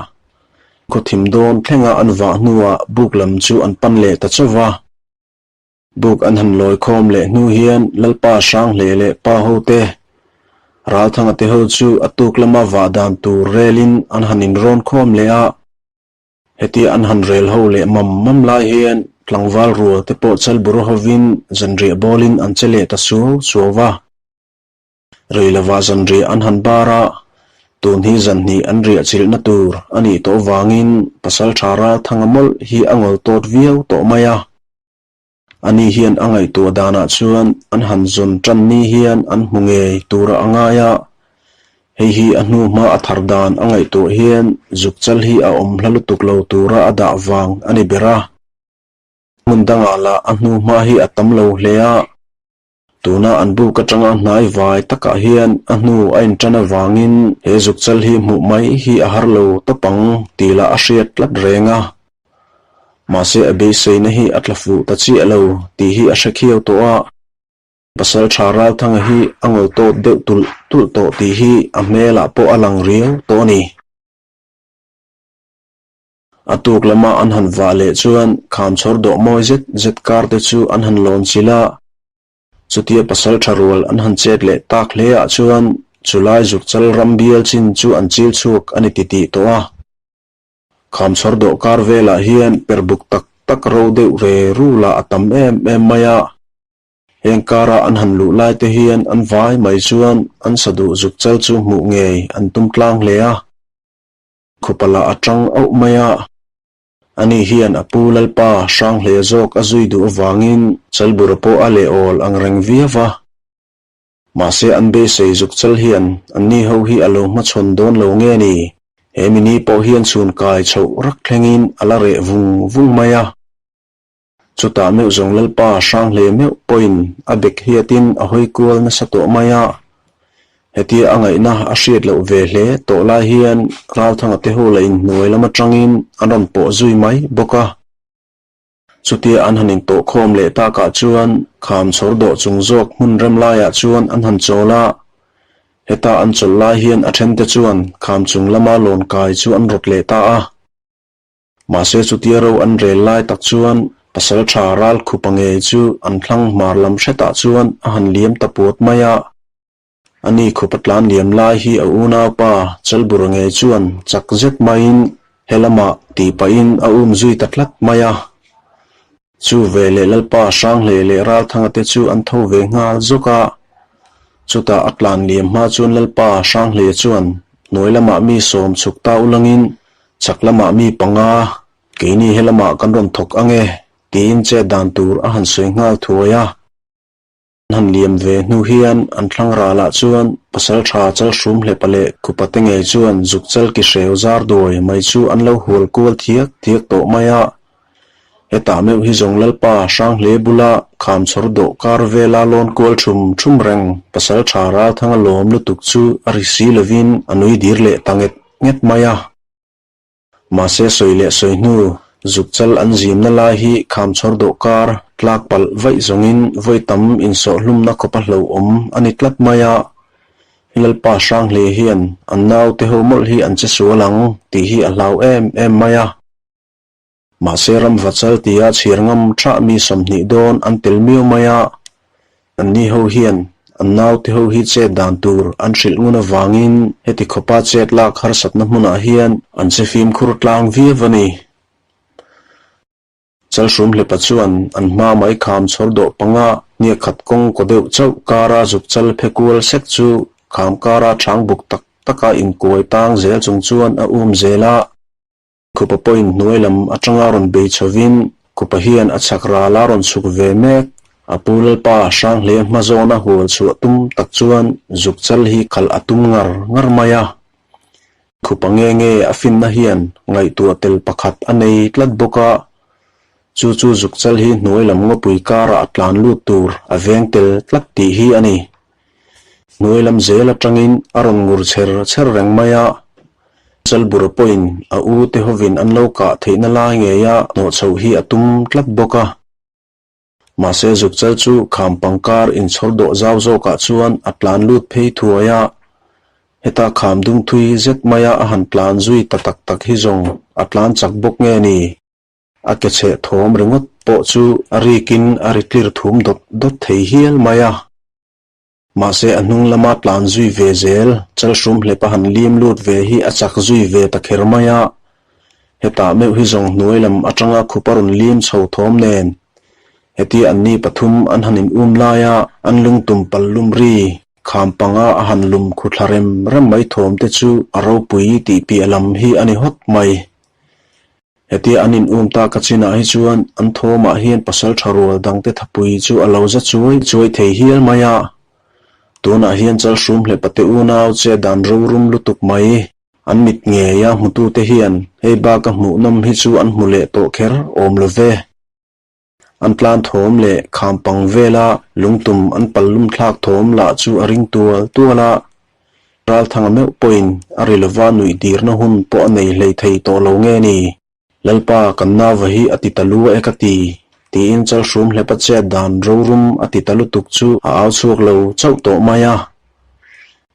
khawthim dawn thlenga an vah hnuah buk lam chu an pan leh ta chauh va. Buk an han lawi khawm leh hnu hian Lalpa Hranghlei leh Pa ho te, Ralthanga te ho chu a tuk lama vah dan tur relin an han inrawn khawm leh a. Hetia an han rel ho leh mam mam lai hian tlangval rual te pawh Chalburu hovin zanriah bawlin an che leh ta suau suau va. Rei lovah zanriah an han bar a, tun hi zanhnih an riah chilhna tur a nih tawh vangin Pasaltha Ralthanga mawlh hi a ngawl tawt viau tawh mai a. Ani hian a ngaihtuah danah chuan an han zawn tan ni hian an hmu ngei tura a ngai a, hei hi a hnu hma a thar dan a ngaihtuah hian zukchal hi a awm hla lutuk lo tura a dah vang a ni ber a. Hmun dangah lah a hnu hma hi a tam lo hle a. Tuna an buk atanga hnai vai takah hian a hnu a intan avangin he zukchal hi hmuh mai hi a har lo tawp ang tih lah a hriat tlat reng a. Mahse a beiseina hi a tla fuh ta chiah lo tih hi a hre khiau tawh a. Pasal tha Ralthanga hi a ngawl tawt deuh tulh tulh tawh tih hi a hmelah pawh a lang riau tawh a ni. A tuk lama an han vah leh chuan khamchhawr dawh mawi zet zet kar te chu an han lawn chilh a. Chutia pasal tha rual an han chet leh tak hle ah chuan chulai zukchal ram bial chin chu an chil chhuak a ni titih tawh a. Khamchhawr dawh kar velah hian perbuk tak tak ro deuh ve ru lah a tam em em mai a. Heng kara an han luh lai te hian an vai mai chuan an sa duh zukchal chu hmuh ngei an tum tlang hle a. Khawpala a tang auh mai a. Ani hian a pu Lalpa Hranghlea zawk a zui duh avangin Chalbura pawh a leh awl ang reng viau va. Mahse an beisei zuk chal hian anni ho hi a lo hmachhawn dawn lo nge ni? He mini pawh hian chhun kai chhoh rak thlengin a la reh vung vung mai a. Chutah meuh zawng Lalpa hrang hle meuh pawhin a bek hiatin a hawi kual nasa tawh mai a. Hetia a ngaihna a hriat loh ve hle tawh lai hian Ralthanga te ho la inhnuai lam atangin an rawn pawh zui mai bawk a. Chutia an han intawhkhawm leh takah chuan kham chhawr dawh chung zawk hmun rem laiah chuan an han chawl a. Heta an chawlh lai hian a thente chuan kham chung lama lawn kai chu an rawt leh ta a. Mahse chutia ro an rel lai tak chuan pasaltha ral khupa ngei chu an thlang hmar lam hretah chuan a han liam ta puat mai a. Ani khupa tlan liam lai hi a unaupa Chalbura ngei chuan chak zet maiin he lamah tih pahin a um zui ta tlat mai a. Chu ve leh Lalpa Hranghlei leh Ralthanga te chu an tho ve nghal zawk a. Chutah a tlan liam hma chuan Lalpa Hranghlei chuan hnuai lamah mi sawm chhuk ta ulangin chhak lamah mi panga keini he lamah kan rawn thawk ang e tiin chet dan tur a han sawi nghal thuai a. An han liam ve hnu hian an thlang ralah chuan pasal tha chal hrum hlepa leh khupa te ngei chuan zuk chal ki hreu zar duai mai chu an lo hual kual thiak thiak tawh mai a. Hetah meuh hi zawng Lalpa Hranghle bula kham chhawr dawh kar vela lawn kual thum thum reng pasal tha Ralthanga lawm lutuk chu a ri si lovin a nui dir leh ta nget nget mai a. Mahse sawi leh sawi hnu, zuk chal an zimna lai hi kham chhawr dawh kar tlak palh vaih zawngin vawi tam insawhhlumna khawpa hlauhawm a ni tlat mai a. Lalpa Hranghle hian an naute ho mawlh hi an che sual ang tih hi a hlau em em mai a. Mahse ramva chal tia chhir ngam thah mi 20 dawn an tel miau mai a, anni ho hian an naute ho hi chet dan tur an hrilh ngun avangin heti khawpa chet lak harsatna hmunah hian an che fimkhur tlang viau a ni. Chalhrum hlepa chuan an hma mai kham chhawr dawh panga hniak khat kawng kaw deuh chauh kara zuk chal phe kual sek chu kham kara thang buk tak taka inkuai tang zel chung chuan a um zel a. Khupa pawhin hnuai lam atanga rawn bei chhovin Khupa hian a chhak ral a rawn chhuk ve mek. A pu Lalpa Hranghle hma zawna hual chhuah tum tak chuan zuk chal hi khalh a tum ngar ngar mai a. Khupa nge nge a finna hian ngaihtuah tel pakhat a nei tlat bawk a, chu chu zuk chal hi hnuai lam ngawpui karah a tlan lut tur a veng tel tlat tih hi a ni. Hnuai lam zel atangin a rawn ngur chher chher reng mai a. Chalbura pawhin a u te hovin an lo kah theihna lai ngeia hnawh chhoh hi a tum tlat bawk a. Mahse Zukchal chu kham pangkar inchhawr dawh zau zawkah chuan a tlan lut phei thuai a. Heta kham dung thui zet maia a han tlan zui ta tak tak hi zawng a tlan chak bawk nge ni? A ke chheh thawm ringawt pawh chu a rikin a ri tlir thum dawt dawt thei hial mai a. Mahse a hnung lama tlan zui ve zel, Chalhrum hlepa han lim lut ve hi a chak zui ve ta kher mai a. Hetah meuh hi zawng hnuai lam atanga khupa rawn lim chho thawm nen. Hetia anni pathum an han in um laia an lungtum pal lum ri kham panga a han lum khu thla rem rem mai thawm te chu a ropui tih piah lam hi a ni hawt mai. Hetia an in um tak a chinah hi chuan an thawmah hian pasal tha rual dangte thapui chu a lo za chuai chuai thei hial mai a. Tunah hian Chalhrum leh Pate unau che dan rorum lutuk mai. An mit ngeia hmutute hian hei baka hmuhnawm hi chu an hmu leh tawh kher awm lo ve. An tlan thawm leh kham pang vela lungtum an pal lum thlak thawm lah chu a ring tual tual a. Ralthanga meuh pawhin a ri lova nuih dirna hun pawh a nei hlei thei tawh lo nge ni? Lalpa kan nauva hi a ti ta lu e ka ti, tiin Chalhrum hlepa chet dan rorum a ti ta lutuk chu a au chhuak lo chauh tawh mai a.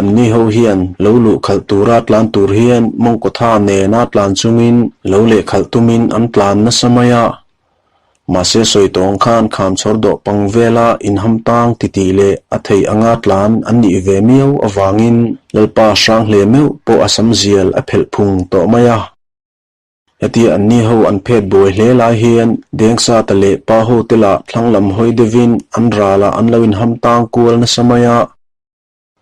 Anni ho hian lo luh khalh tura tlan tur hian mawngkawtha nena tlan chungin lo leh khalh tumin an tlan nasa mai a. Mahse sawi tawng khan kham chhawr dawh pang vela inham tang titih leh a theih anga tlan an nih ve miau avangin Lalpa Hranghle meuh pawh a sam zial a phelh phung tawh mai a. Hetia anni ho an phet buai hle lai hian Dengsata leh pa ho te lah thlang lam hawi deuhin an ralah an lo inham tang kual nasa mai a.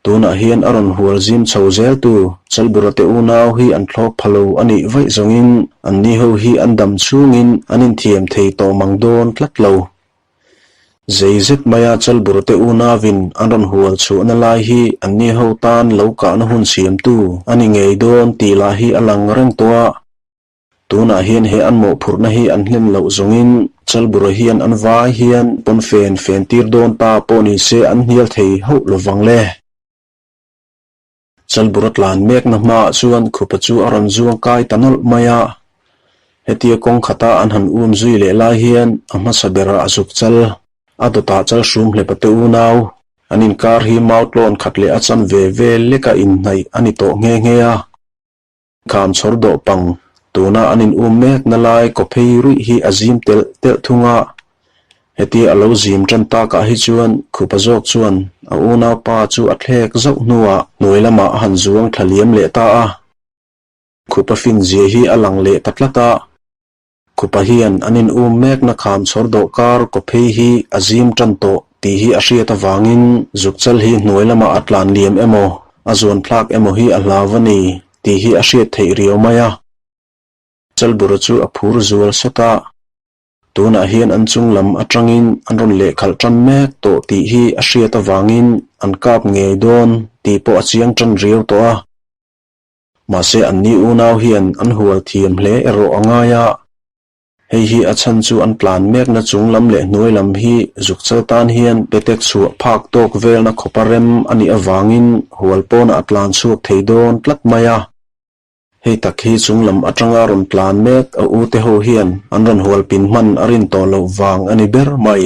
Tunah hian a rawn hual zim chho zel tu Chalbura te unau hi an thlawk pha lo a nih vaih zawngin anni ho hi an dam chhungin an inthiam thei tawh mang dawn tlat lo. Zei zet maia Chalburate unauin an rawn hual chhuahna lai hi anni ho tan lo kahna hun siamtu a ni ngei dawn tih lah hi a lang reng tawh a. Tunah hian he an mawhphurhna hi an hlen loh zawngin Chalbura hian an vai hian pawnfen fen tir dawn ta pawh ni se an hnial thei hauh lovang le. Chalbura tlan mekna hmaah chuan khupa chu a rawn zuang kai ta nawlh mai a. Hetia kawng khata an han um zui leh lai hian a hmasa berah a zuk chal, a dawtah chal hrum hlepa te unau, an inkar hi mau tlawn khat leh a chan ve vel leka inhnaih a ni tawh nghe nghe a. Kham chhawr dawh pang, tuna an in um mekna lai kaw phei ruih hi a zim telh telh thung a. Hetia a lo zim tan takah hi chuan khupa zawk chuan a unaupa chu a thlek zauh hnuah hnuai lamah a han zuang thla liam leh ta a. Khupa fin zia hi a lang leh ta tlat a. Khupa hian an in um mekna kham chhawr dawh kar kaw phei hi a zim tan tawh tih hi a hriat avangin zukchal hi hnuai lamah a tlan liam emaw, a zuan thlak emaw hi a hlau a ni tih hi a hriat theih riau mai a. Chalbura chu a phur zual sawt a. Tunah hian an chung lam atangin an rawn lehkhalh tan mek tawh tih hi a hriat avangin an kap ngei dawn tih pawh a chiang tan riau tawh a. Mahse anni unau hian an hual thiam hle erawh a ngai a, hei hi a chhan chu an tlan mekna chung lam leh hnuai lam hi zukchal tan hian petek chhuah phak tawk velna khawpa rem a nih avangin hual pawnah a tlan chhuak thei dawn tlat mai a. Hei tak hi chung lam atanga rawn tlan mek a ute ho hian an rawn hual pin hman a rin tawh loh vang a ni ber mai.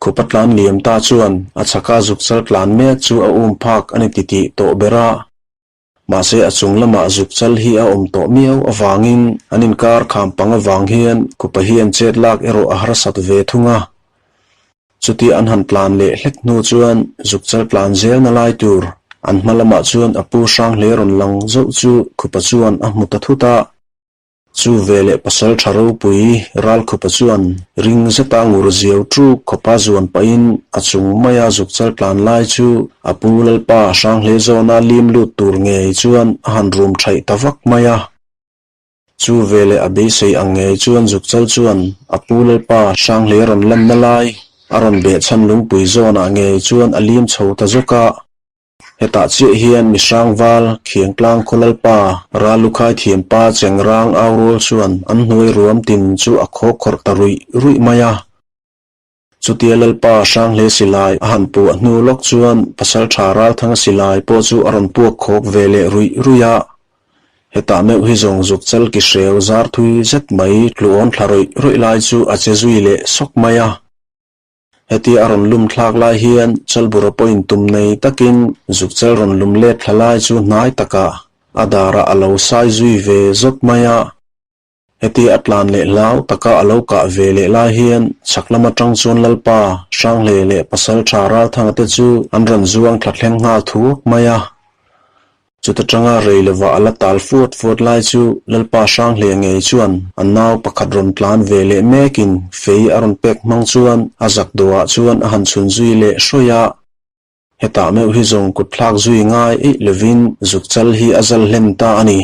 Khupa tlan liam ta chuan a chhaka zukchal tlan mek chu a um phak a ni titih tawh ber a. Mahse a chung lamah zukchal hi a awm tawh miau avangin an inkar kham pang avang hian khupa hian chet lak erawh a harsat ve thung a. Chutia an han tlan leh hlek hnu chuan zukchal tlan zelna lai tur an hma lamah chuan a pu hrang hle rawn lang zauh chu khupa chuan a hmu ta thut a. Chu veleh pasal tha ropui Ralkhupa chuan ring zeta ngur ziau ṭuk khawpa zuan pahin a chung maia zukchal tlan lai chu a pu Lalpa Hranghle zawna lim lut tur ngei chuan a han rum ṭhaih ta vak mai a. Chu veleh a beisei ang ngei chuan zukchal chuan a pu Lalpa Hranghle rawn lanna lai a rawn behchhan lungpui zawnah ngei chuan a lim chho ta zawk a. Hetah chiah hian mi hrangval, Khiangtlang khaw lalpa, Rallukhai thiampa Chengrang au rual chuan an hnuai ruam tin chu a khaw khawrh ta ruih ruih mai a. Chutia lalpa Hranghle silai a han puah hnu lawk chuan Pasaltha Ralthanga silai pawh chu a rawn puak khawk ve leh ruih ruih a. Hetah meuh hi zawng zuk chal ki hreu zar thui zet mai tluawn thla rawih rawih lai chu a che zui leh sawk mai a. Hetia a rawn lum thlak lai hian Chalbura pawhin tum nei takin zukchal rawn lum let thla lai chu hnai takah a darah a lo sai zui ve zawt mai a. Hetia a tlan leh hlau taka a lo kah ve leh lai hian chhak lam atang chuan Lalpa, Hranghle leh Pasaltha Ralthanga te chu an rawn zuang thla thleng nghal thuak mai a. Chuta tanga rei lova a la tal fuat fuat lai chu Lalpa Hranghle ngei chuan a nau pakhat rawn tlan ve leh mekin fei a rawn pek hmang chuan a zak dawhah chuan a han chhun zui leh hrawih a. Hetah meuh hi zawng kut thlak zui ngai eih lovin zukchal hi a zal hlen ta a ni.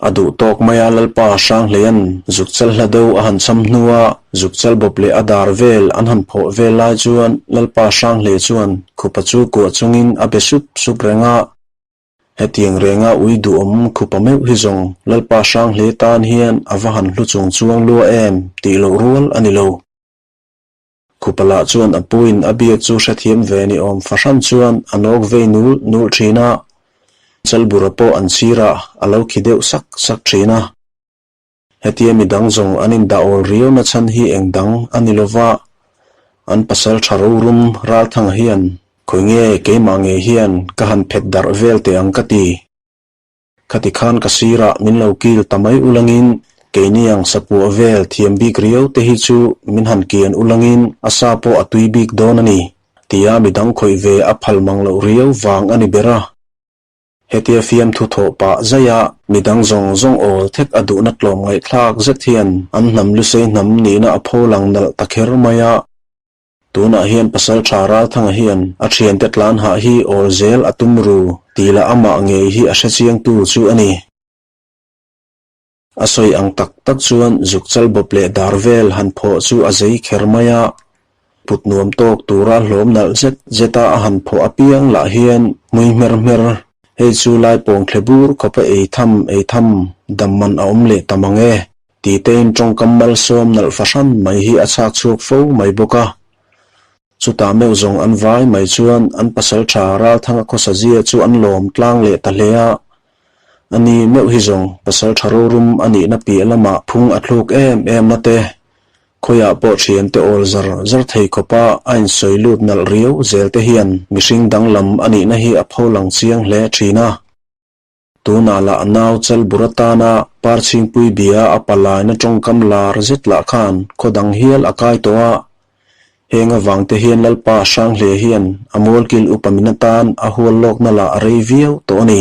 A duh tawk mai a Lalpa Hranghleia'n zukchal hla deuh a han cham hnua zukchal bawp leh a dar vel an han phawh vel lai chuan Lalpa Hranghlei chuan khupa chu kuah chungin a be sup sup reng a. Hetiang renga ui duhawm khupa meuh hi zawng Lalpa Hranghlei tan hian a va han hlu chung chuang lua em tih loh rual a ni lo. Khupa lah chuan a puin a biak chu hrethiam ve ni awm fahran chuan a nawk vei nul nul thin a, Chalbura pawh an sirah a lo khi deuh sak sak thin a. Hetia mi dang zawng an indah awl riau na chhan hi eng dang a ni lova, an pasal tha rorum Ralthanga hian khawi nge keimah ngei hian ka han phet darh vel teh ang ka ti. Khati khan ka sirah min lo kil ta mai ulangin keini ang sapuah vel thiam bik riau te hi chu min han kian ulangin a sa pawh a tui bik dawn a ni, tia midang khawih ve a phal mang loh riau vang a ni ber a. Hetia fiamthu thawh pah zaih a midang zawng zawng awl thek a duhna tlawm ngaihthlak zet hian an hnam lusei hnam nihna a pho lang nalh ta kher mai a. Tunah hian pasal tha Ralthanga hian a thiante tlan hah hi awl zel a tum ru tih lah amah ngei hi a hrechiangtu chu a ni. A sawi ang tak tak chuan zuk chal bawp leh dar vel han phawh chu a zei kher mai a, put nuam tawk tura hlawm nalh zet zeta a han phawh apiang lah hian hmui hmer hmer, hei chu lai pawng thle bur khawpa ei tham ei tham dam man a awm leh ta mang e, ti tein tawngkam malsawm nalh fahran mai hi a chhak chhuak fo mai bawk a. Chutah meuh zawng an vai mai chuan an pasal tha Ralthanga khawsa zia chu an lawm tlang leh ta hle a. Ani meuh hi zawng pasal tha rorum a nihna piah lamah phung a thluk em em na te, khawiah pawh thiante awl zar zar thei khawpa a insawi lut nalh riau zel te hian mihring danglam a nihna hi a pholang chiang hle thin a. Tunah lah nau chal bur atana Parchhingpui bia a palaina tawngkam lar zet lah khan khaw dang hial a kai tawh a. Heng avang te hian Lalpa Hranghle hian a mualkil upa min atan a hual lawkna lah a rei viau tawh a ni.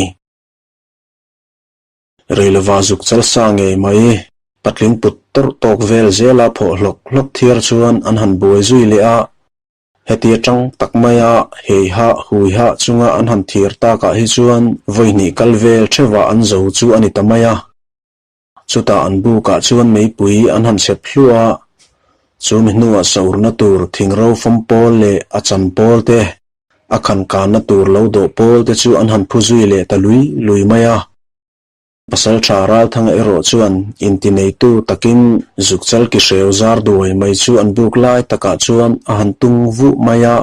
Reilova zuk chal sa ngei mai, patling put tawrh tawk vel zela phawh hlawk hlawk thiar chuan an han buai zui leh a. Heti atang tak maia heiha huiha chunga an han thir takah hi chuan vawi hnih kal vel theuhah an zo chu a ni ta mai a. Chutah an bukah chuan meipui an han chhep hluah a, chu mi hnuah saurna tur thingro fawm pawl leh a chan pawl te, a khan kanna tur lo dawh pawl te chu an han phu zui leh ta lui lui mai a. Pasalṭha Ralthanga erawh chuan intineitu takin zukchal ki hreu zar duai mai chu an buk lai takah chuan a han tung vuh mai a.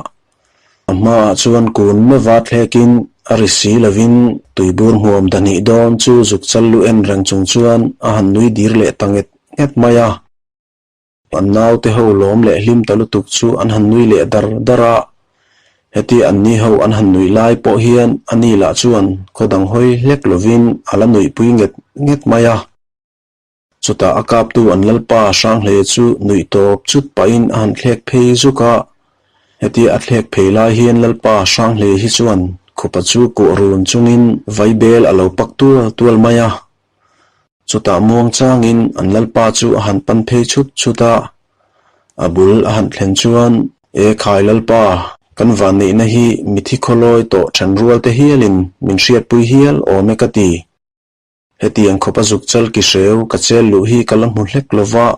A hmaah chuan kun meuha thlekin a ri si lovin tuibur hmuam dahnih dawn chu zukchal lu en reng chung chuan a han nui dir leh ta nget nget mai a. An naute ho lawm leh hlim ta lutuk chu an han nui leh dar dar a, heti an ni ho an han nuih lai pawh hian a ni lah chuan khaw dang hawi hlek lovin a la nuihpui nget nget mai a. Chutah a kaptu an lalpa Hranghle chu nuih tawp chut pahin a han thlek phei zuk a, heti a thlek phei lai hian lalpa Hranghle hi chuan khupa chu kuah run chungin vaibel a lo pak tual tual mai a. Chutah muang changin an lalpa chu a han pan phei chhut chhut a, a bul a han thlen chuan, E khai lalpa, kan vanneihna hi mithi khawlawi tawh then rual te hialin min hriatpui hial awm e ka ti. Hetiang khawp a zuk chal ki hreu ka chel luh hi ka la hmu hlek lo va,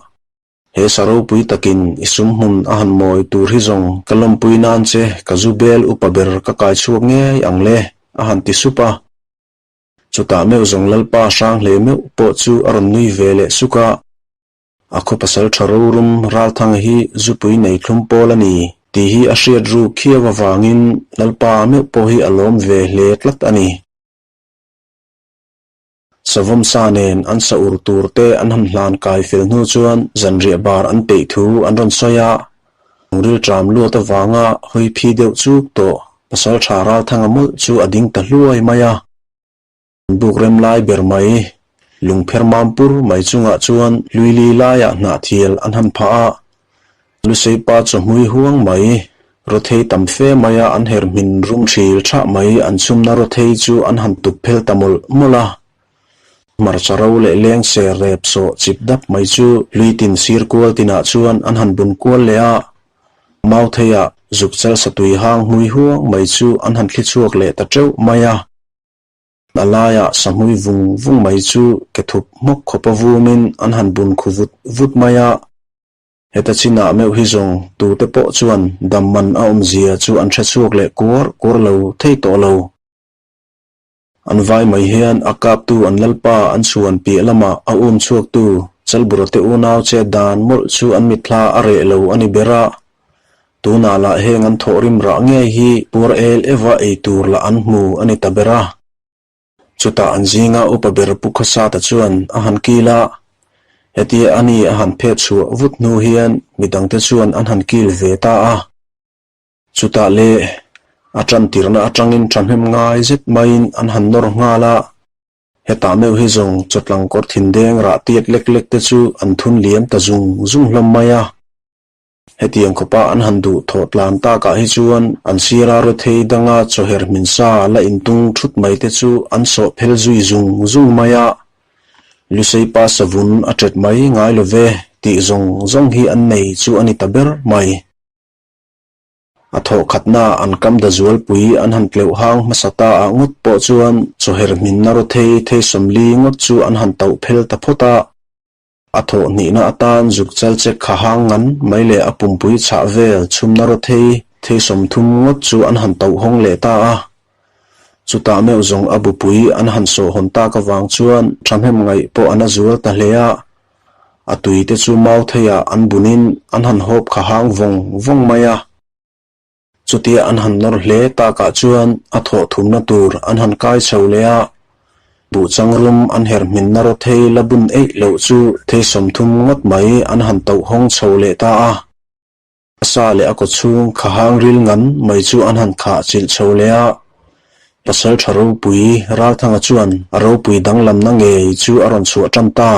he sa ropui takin i sum hmun a han mawi tur hi zawng ka lawmpui nan che ka zu bel upa ber ka kai chhuak ngei ang le, a han ti sup a. Chutah meuh zawng Lalpa hrang hle meuh pawh chu a rawn nui ve leh suk a, a khaw pasal tha rorum Ralthanga hi zupui nei thlum pawl a ni tih hi a hriat ruk khiau avangin Lalpa meuh pawh hi a lawm ve hle tlat a ni. Savawm sa nen an sa ur tur te an han hlan kai fel hnu chuan zanriah bar an peih thu an rawn sawi a, rilṭam luat avanga hawi phi deuh chuk tawh Pasal tha Ralthanga mawlh chu a ding ta hluai mai a. An buk rem lai ber mai, lungpher mam pur mai chungah chuan hluili laiah hnahthial an han phah a. Luseipa chawhmui huang mai, rawthei tam fe maia an her hmin rum hril thah mai an chhumna rawthei chu an han tup phel ta mawlh mawlh a. Hmarcha ro leh leng ser rep sawh chip dap mai chu hlui tin sir kual tinah chuan an han bun kual leh a. Mautheiah zukchal satui hang hmui huang mai chu an han thli chhuak leh ta teuh mai a. A laiah sahmui vung vung mai chu ke thup hmawk khawpa vumin an han bun khu vut vut mai a. Heta chinah meuh hi zawng tute pawh chuan dam man a awmzia chu an hre chhuak leh kuar kuar lo thei tawh lo. An vai mai hian a kaptu an lalpa an chhuan piah lamah a um chhuaktu Chalburate unau che dan mawlh chu an mitthla a reh lo a ni ber a. Tunah lah heng an thawhrim rah ngei hi puar el eva ei tur lah an hmu a ni ta ber a. Chutah an zinga upa ber Pu Khawsata chuan a han kil a, hetia a ni a han phet chhuah vut hnu hian midangte chuan an han kil ve ta a. Chutah le, a tantirna atangin thahnem ngai zet maiin an han nawr nghal a, hetah meuh hi zawng chawtlang kawr thindeng rah tiat lek lek te chu an thun liam ta zung zung hlawm mai a. Hetiang khawpa an han duh thawh tlan takah hi chuan an sira rethei danga chawher hmin sa la intung thut mai te chu an sawh phel zui zung zung mai a, Luseipa savun a ṭet mai ngai lo ve tih zawng zawng hi an nei chu a ni ta ber mai. A thawh khatna an kam da zualpui an han tleuh hang hmasa ta ah ngawt pawh chuan chawher hminna rawthei thei 40 ngawt chu an han tauh phel ta phawt a. A thawh hnihna atan zuk chal chek kha hang ngan mai leh a pumpui chhah vel chhumna rawthei thei 30 ngawt chu an han tauh hawng leh ta a. Chutah meuh zawng a bupui an han sawh hawn tak avang chuan thahnem ngaih pawh an a zual ta hle a. A tui te chu mau theiah an bunin an han hawp kha hang vawng vawng mai a. Chutia an han nawr hle takah chuan a thawh thumna tur an han kai chho leh a, buhchang rum an her hminna rawthei la bun eih loh chu thei 30 ngawt mai an han tauh hawng chho leh ta a. A sa leh a kawchhung kha hang ril ngan mai chu an han khah chilh chho leh a, Pasalṭha ropui Ralthanga chuan a ropui danglamna ngei chu a rawn chhuah ṭan ta.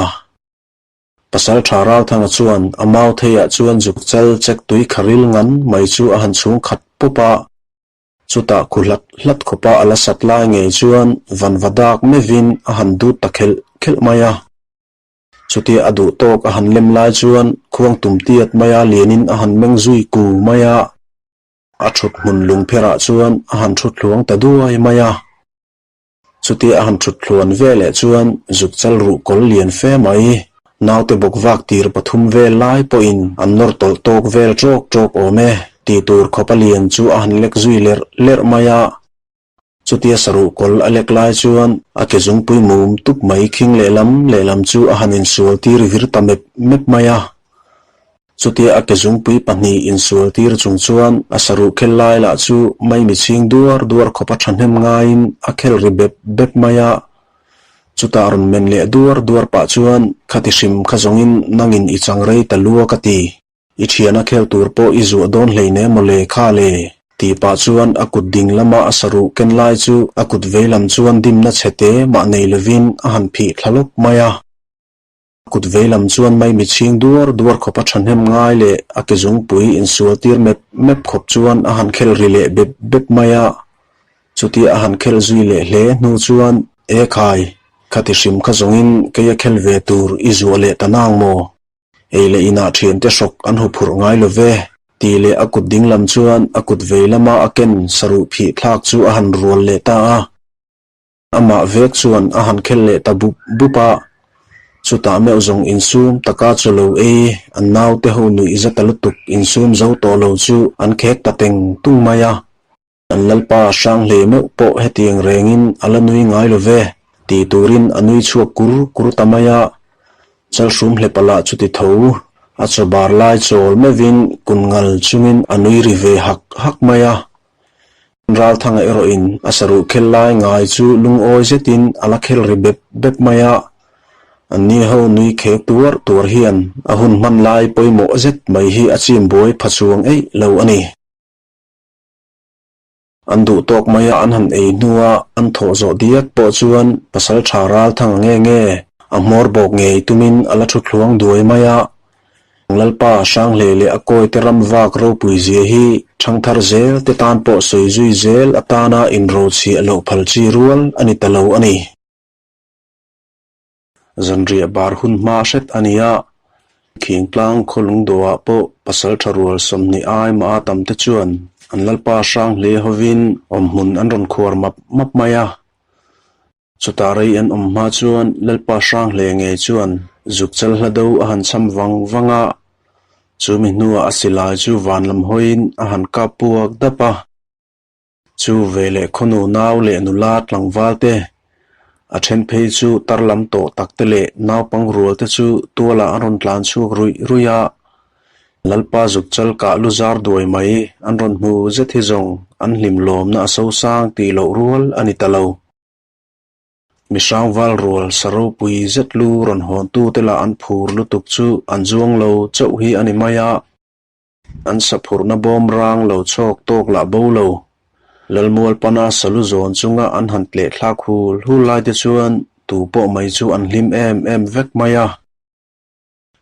Pasalṭha Ralthanga chuan a mau theiah chuan zuk chal chek tui kha ril ngan mai chu a han chhung khat pup a. Chutah khu hlat hlat khawpa a la sat lai ngei chuan vanva dak mevin a han dut ta khelh khelh mai a. Chutia a duh tawk a han lem lai chuan khuang tum tiat maia lianin a han meng zui ku mai a. A thut hmun lungpherah chuan a han thu thluang ta duai mai a. Chutia a han thut thluan veleh chuan zuk chal ruh kawl lian fe mai. Naute bawk vak tir pathum vel lai pawhin an nawr tawlh tawk vel tawk tawk awm e tih tur khawpa lian chu a han lek zui lerh lerh mai a. Chutia saruh kawl a lek lai chuan a ke zungpui mum tup mai khing lehlam lehlam chu a han insual tir vir ta mep mep mai a. Chutia a ke zungpui pahnih insual tir chung chuan a saruh khel lai lah chu maimi chhing duar duar khawpa thahnem ngaiin a khel ri bep bep mai a. Chutah rawn men leh duar duar pah chuan khati hrim kha zawngin nangin i chang rei ta lua ka ti. I thiana khel tur pawh i zuah dawn hleinem mawle kha le tih pah chuan a kut ding lama a saruh ken lai chu a kut veilam chuan dimna chhe te mah nei lovin a han phih thla lawp mai a. Kut veilam chuan maimi chhing duar duar khawpa thahnem ngai leh a ke zungpui insual tir mep mep khawp chuan a han khel ri leh bep bep mai a. Chutia a han khel zui leh hle hnu chuan, E khai, khati hrim kha zawngin kei a khel ve tur i zuah leh ta nang maw? Ei leh inah thiante hrawk an huphurh ngai lo ve, tih leh a kut dinglam chuan a kut veilama a ken saruh phih thlak chu a han rual leh ta a. Amah vek chuan a han khel leh ta bup bup a, chutah meuh zawng insum taka chaw lo ei an naute ho nuih za ta lutuk insum zo tawh lo chu an khek ta teng tung mai a. An lalpa hrang hle meuh pawh hetiang rengin a la nui ngai lo ve tih turin a nui chhuak kur kur ta mai a, chalhrum hlepa lah chuti tho a chaw bar lai chawl meuhin kun ngal chungin a nui ri ve hak hak mai a. Ralthanga erawhin a saruh khel lai ngai chu lungawi zetin a la khel ri bep bep mai a, anni ho nui khek tuar tuar hian a hun hman lai pawimawh zet mai hi a chim buai pha chuang eih lo a ni. An duh tawk mai a an han ei hnua an thawh zawh diak pawh chuan pasaltha Ralthanga nge nge a hmawr bawk ngei tumin a la thu thluang duai mai a, Lalpa Hranghleih leh a kawite ram vak ropui zia hi thangthar zel te tan pawh sawi zui zel atana inrochhiah loh phal chi rual a ni ta lo a ni. Zanriah bar hun hma hret a ni a, Khingtlang khaw lungdawhah pawh pasaltha rual 20 ai mah a tam te chuan an Lalpa Hranghleih hovin awmhmun an rawn khuar map map mai a. Chutah rei an awm hma chuan Lalpa Hranghle ngei chuan zuk chal hla do a han cham vang vang a, chumi hnuah a silai chu van lam hawiin a han kap puak dap a. Chu veleh khawnu nau leh nula tlangval te, a then phei chu tar lam tawh tak te leh naupang rual te chu tualah an rawn tlan chhuak ruih ruih a. Lalpa zuk chal kah lu zar duai mai an rawn hmu zet hi zawng an hlim lawmna a sosang tih loh rual a ni ta lo. Mi hrangval rual sa ropui zet lu rawn hawntu te lah an phur lutuk chu an zuang lo chauh hi a ni mai a, an sa phurhna bawm rang lo chhawk tawk lah bo lo. Lalmual pana salu zawn chunga an han tleh thlak hul hul lai te chuan tu pawh mai chu an hlim em em vek mai a.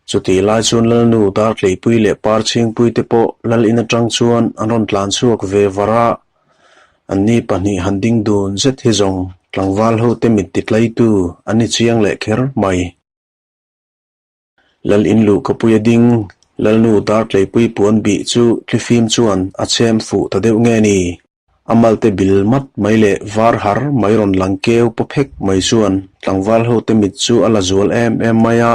Chutih lai chuan Lalnu Dartleipui leh Parchhingpui te pawh Lal in atang chuan an rawn tlan chhuak ve var a, anni pahnih han ding dun zet hi zawng tlangval ho te mit titlaitu an ni chiang leh kher mai. Lal in luhkapui a ding. Lalnu Dartleipui puan bih chu thlifim chuan a chhem fuh ta deuh nge ni? A malte bil mat mai leh var har mai rawn lang keu paw phek mai chuan tlangval hote mit chu a la zual em em mai a.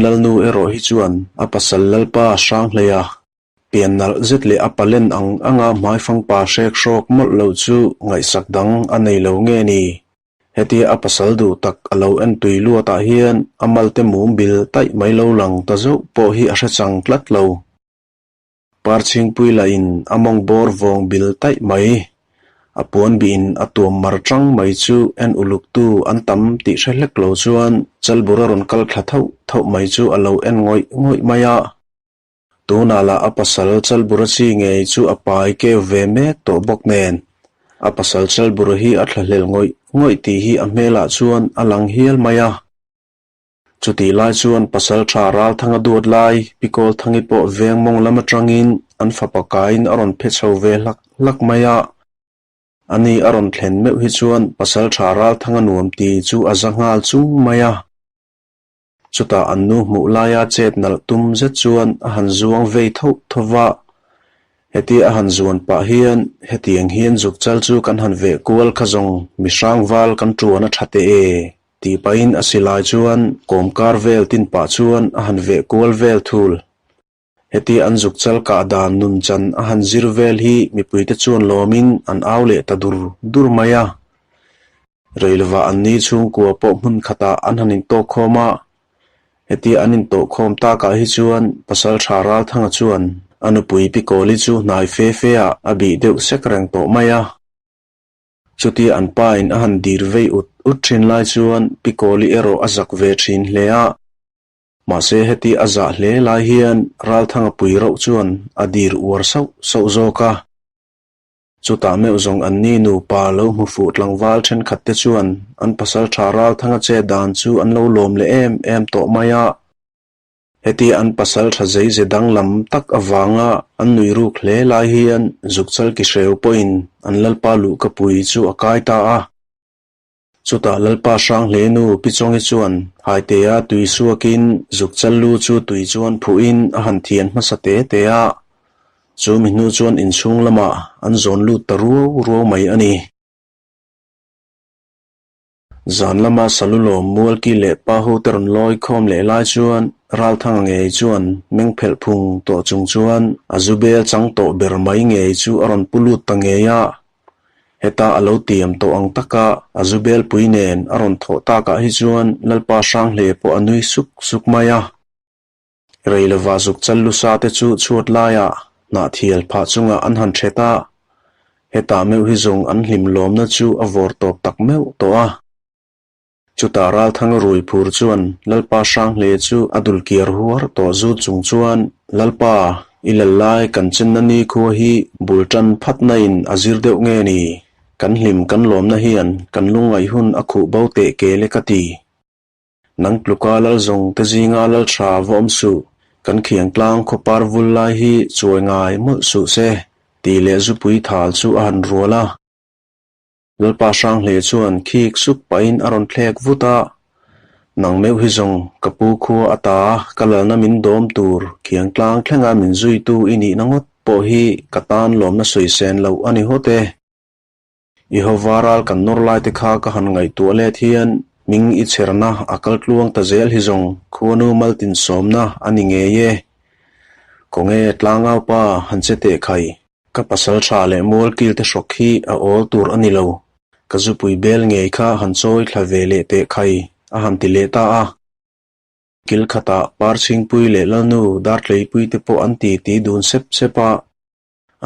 Lalnu erawh hi chuan a pasal Lalpa Hranghleia pian nalh zet leh a palen ang anga hmaifangpa hrek hrawk mawlh loh chu ngaihsak dang a nei lo nge ni? Hetia a pasal duh tak a lo en tui luatah hian a malte mum bil taih mai lo lang ta zauh pawh hi a hre chang tlat lo. Parchhingpui lahin a mawng bawr vawng bil taih mai. A puan bihin a tuam mar tang mai chu en uluktu an tam tih hre hlek lo chuan Chalbura rawn kal thla thauh thauh mai chu a lo en ngawih ngawih mai a. Tunah lah a pasal Chalbura chi ngei chu a pai keu ve mek tawh bawk nen a pasal Chalbura hi a thlahlel ngawih ngawih tih hi a hmelah chuan a lang hial mai a. Chutih lai chuan pasal tha Ralthanga duat lai Pi Kawlthangi pawh veng mawng lam atangin an fapa kaiin a rawn phe chho ve hlak hlak mai a. Ani a rawn thlen meuh hi chuan pasal tha Ralthanga nuam ti chu a za nghal chung mai a. Chutah an nu hmuh laia chet nalh tum zet chuan a han zuang vei tho tho va. Hetia a han zuan pah hian hetiang hian zukchal chu kan han veh kual kha zawng mihrang val kan tuan a tha teh e. Tih pahin a silai chuan kawmkar vel tin pah chuan a han veh kual vel thul. Hetia an zuk chal kah dan nun chan a han zir vel hi mipuite chuan lawmin an au leh ta dur dur mai a. Reilova an ni chhungkua pawh hmun khatah an han intawk khawm a. Hetia an intawhkhawm takah hi chuan Pasaltha Ralthanga chuan a nupui Pi Kawli chu hnai fe fe ah a bih deuh sek reng tawh mai a. Chutia an pa in a han dir vei ut ut thin lai chuan Pi Kawli erawh a zak ve thin hle a. Mahse heti a zah hle lai hian Ralthanga pui rauh chuan a dir uar sauh sauh zawk a. Chutah meuh zawng an ni nupa lo hmu fuh tlangval thenkhat te chuan an pasal tha Ralthanga che dan chu an lo lawm leh em em tawh mai a. Heti an pasal tha zeize danglam tak avanga an nui ruk hle lai hian Zukchal Kihreu pawhin an Lalpa luhkapui chu a kai ta a. Chutah Lalpa Hranghlenu Pi Chawngi chuan Haitea tui suakin Zukchal lu chu tui chuan phuhin a han thian hmasa te te a. Chu mi hnu chuan inchhung lamah an zawn lut ta ruau ruau mai a ni. Zan lama Salulawm Mualki leh pa hote rawn lawi khawm leh lai chuan Ralthanga ngei chuan meng phelh phung tawh chung chuan a zu bel chang tawh ber mai ngei chu a rawn pu lut ta ngei a. Heta a lo tiam tawh ang taka a zu bel pui nen a rawn thawh takah hi chuan Lalpa Hranghle pawh a nui suk suk mai a. Rei lova zuk chal lusa te chu chhuat laiah hnahthial phah chungah an han ṭhet a, hetah meuh hi zawng an hlim lawmna chu a vawr tawp tak meuh tawh a. Chutah Ralthanga rui phur chuan Lalpa Hranghle chu a dul kiar huar tawh zut chung chuan, Lalpa, i lal lai kan chenna nikhua hi bul ṭan phatna in a zir deuh nge ni? Kan hlim kan lawmna hian kan lungngaih hun a khuh bo teh kel e ka ti. Nang tluka lal zawng te zinga lal tha va awm suh, kan khiang tlang khawpar vul lai hi chuai ngai mawlh suh se, tih leh zupui thal chu a han rual a. Lalpa Hranghle chuan khik sup pahin a rawn thlek vut a, Nang meuh hi zawng ka pu khua a ta, ka lalna min dawm tur khiang tlang thlenga min zuitu i nihna ngawt pawh hi ka tan lawmna sawi sen loh a ni hawt e. I hova ral kan nawr lai te kha ka han ngaihtuah let hian hming i chherna a kal tluang ta zel hi zawng khuanu maltin sawmna a ni ngei e. Khawnge tlangau pa han che teh khai. Ka pasal tha leh mual kil te hrawk hi a awl tur a ni lo. Ka zupui bel ngei kha han chawi thla ve leh teh khai a han ti leh ta a. Kil khatah Parchhingpui leh Lalnu Dartleipui te pawh an ti ti dun sep sep a.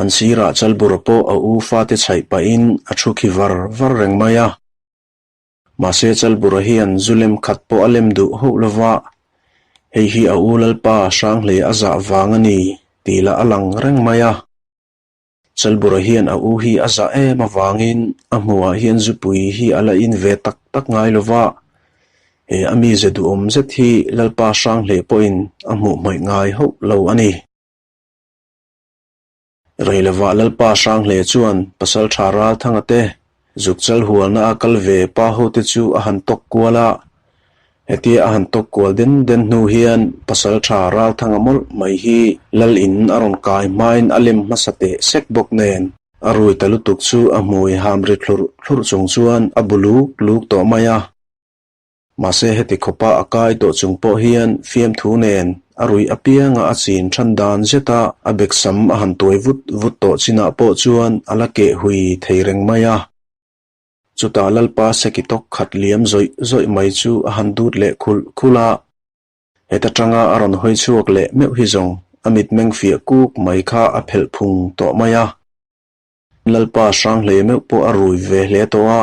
An sirah Chalbura pawh a u fate chhaih pahin a thu khi var var reng mai a. Mahse Chalbura hian zu lem khat pawh a lem duh hauh lo va, hei hi a u Lalpa Hranghlei a zah vang a ni tih lah a lang reng mai a. Chalbura hian a u hi a zah em avangin a hmuhah hian zupui hi a la in ve tak tak ngai lo va, he a mize duhawm zet hi Lalpa Hranghlei pawhin a hmuh hmaih ngai hauh lo a ni. Reilovah Lalpa Hranghle chuan Pasaltha Ralthanga te Zukchal hualna a kal ve pa hote chu a han tawk kual a. Hetia a han tawk kual den den hnu hian Pasalṭha Ralthanga mawlh mai hi Lal in a rawn kai hmain a lem hmasa teh sek bawk nen a rui ta lutuk chu a hmui ham ri thlurh thlurh chung chuan a bu luk luk tawh mai a. Mahse heti khawpa a kai tawh chung pawh hian fiamthu nen a ruih apianga a chin than dan zeta a beksam a han tuai vut vut tawh chinah pawh chuan a la keh hui thei reng mai a. Chutah Lalpa seki tawk khat liam zawih zawih mai chu a han dut leh khulh khulh a. Heta tanga a rawn hawi chhuak leh meuh hi zawng a mitmeng fiah kuk mai kha a phelh phung tawh mai a. Lalpa hrang hle meuh pawh a rui ve hle tawh a,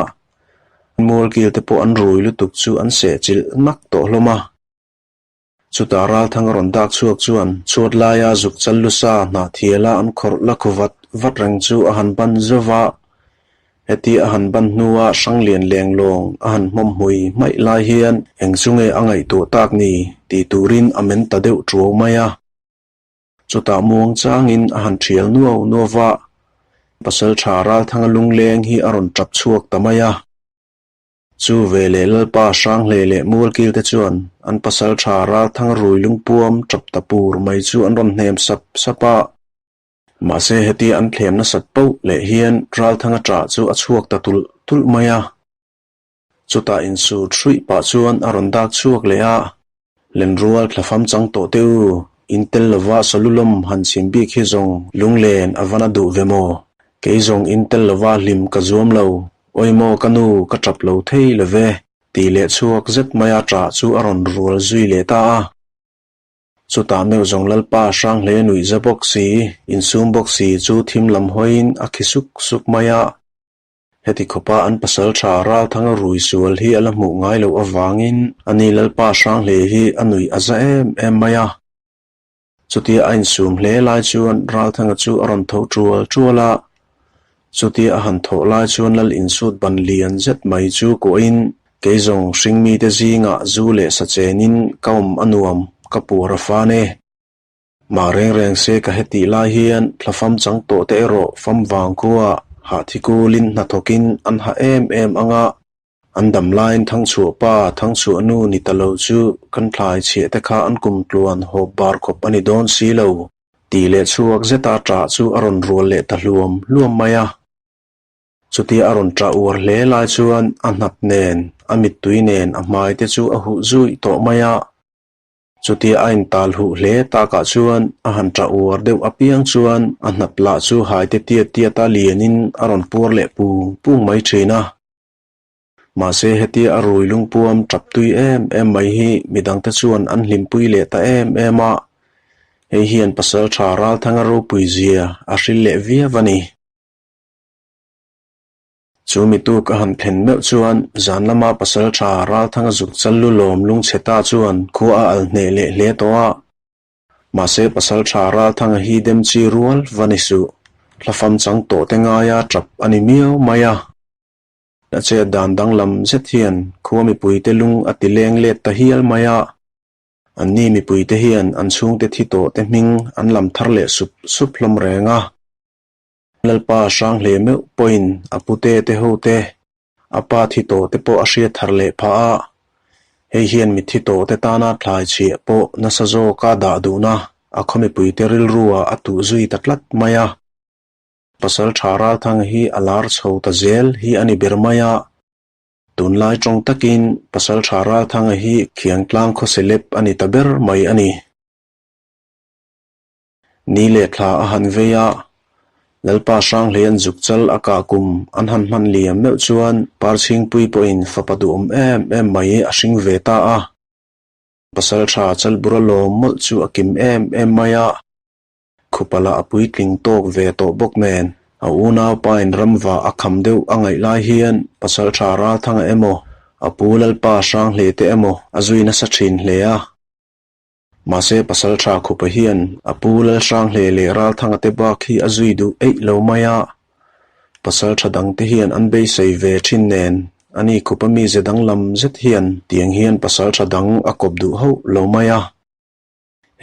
mualkil te pawh an rui lutuk chu an sehchilh nak tawh hlawm a. Chutah Ralthang a rawn dak chhuak chuan chhuat laia zuk chal lusa hnahthiala an khawrh la khu vat vat reng chu a han ban zauh va. Heti a han ban hnua Hranglian lenglawng a han hmawm hmui hmaih lai hian eng chu nge a ngaihtuah tak ni tih turin a men ta deuh tuau mai a. Chutah muang changin a han thial nuau nuau va, Pasaltha Ralthanga lungleng hi a rawn tap chhuak ta mai a. Chu veleh Lalpa Hranghlei leh Mualkil te chuan an pasal tha Ralthang rui lungpuam tap ta pur mai chu an rawn hnem sap sap a. Mahse hetia an thlem nasat poh leh hian Ralthanga tah chu a chhuak ta tulh tulh mai a. Chutah insut hruih pah chuan a rawn dak chhuak leh a, Lenrual thlafam chang tawh teh u, in tel lova Salulawm han chim bik hi zawng lunglen a van a duh ve maw? Kei zawng in tel lova hlim ka zuam lo, awi maw ka nu ka tap lo thei lo ve, tih leh chhuak zet maia ṭah chu a rawn rual zui leh ta a. Chutah meuh zawng Lalpa hrang hle nuih za bawk si, insum bawk si chu thim lam hawiin a khi suk suk mai a. Heti khawpa an pasal tha Ralthanga rui sual hi a la hmuh ngai loh avangin a ni Lalpa Hranghle hi a nuih a za em em mai a. Chutia a insum hle lai chuan Ralthanga chu a rawn tho tual tual a. Chutia a han thawh lai chuan Lal insut ban lian zet mai chu kuahin kei zawng hringmite zingah zu leh sa chenin ka awm a nuam ka puar a fan e. Mah reng reng se ka hetih lai hian thlafam chang tawh te erawh fam vang khua hahthi kulin hnathawkin an ha em em ang a, an dam laiin Thangchhuah pa, Thangchhuah nu ni ta lo chu kan thlai chhiah te kha an kum tluan hawp bar khawp a ni dawn si lo tih leh chhuak zeta ṭah chu a rawn rual leh ta hluam hluam mai a. Chutia a rawn ṭah uar hle lai chuan a hnap nen, a mittui nen a hmai te chu a huh zuih tawh mai a. Chutia a intal huh hle takah chuan a han ṭah uar deuh apiang chuan a hnap lah chu haite tiat tiata lianin a rawn puar leh pung pung mai ṭhin a. Mahse hetia a rui lungpuam ṭap tui em em mai hi midangte chuan an hlimpui leh ta em em a, hei hian Pasalṭha Ralthanga ropui zia a hril leh viau a ni. Chu mi tuk a han thlen meuh chuan zan lama pasal tha Ralthanga zuk chal lu lawm lungchhe ta chuan khua a al hneh leh hle tawh a. Mahse pasal tha Ralthanga hi dem chi rual va ni suh, hlafam chang tawh te ngaia tap a ni miau mai a. A chet dan danglam zet hian khua mipuite lung a ti leng let ta hial mai a. Anni mipuite hian an chhungte thi tawh te hming an lam thar leh sup sup hlawm reng a. Lalpa hrang hle meuh pawhin a pute te ho te, a pa thi tawh te pawh a hriat thar leh phah a, hei hian mitthi tawh te tana thlai chhiah pawh nasa zawka dah duhna a khaw mipuite rilruah a tuh zui ta tlat mai a. Pasal tha Ralthanga hi a lar chho ta zel hi a ni ber mai a, tunlai tawng takin Pasal tha Ralthanga hi Khiangtlang khaw celeb a ni ta ber mai a ni. Ni leh thla a han vei a, Lalpa Hranghlei an zuk chal a kah kum an han hman liam meuh chuan Parchhingpui pawhin fapa duhawm em em mai a hring ve ta a. Pasal tha Chalbura lawm mawlh chu a kim em em mai a, Khupala a puitling tawk ve tawh bawk nen a unaupain ramva a kham deuh a ngaih lai hian Pasal tha Ralthanga emaw a pu Lalpa Hranghlei te emaw a zui nasa thin hle a. Mahse pasal tha khupa hian a pu Lalhranghle leh Ralthanga te bak hi a zui duh eih lo mai a, pasal tha dang te hian an beisei ve thin nen ani khupa mize danglam zet hian tiang hian pasal tha dang a kawp duh hauh lo mai a.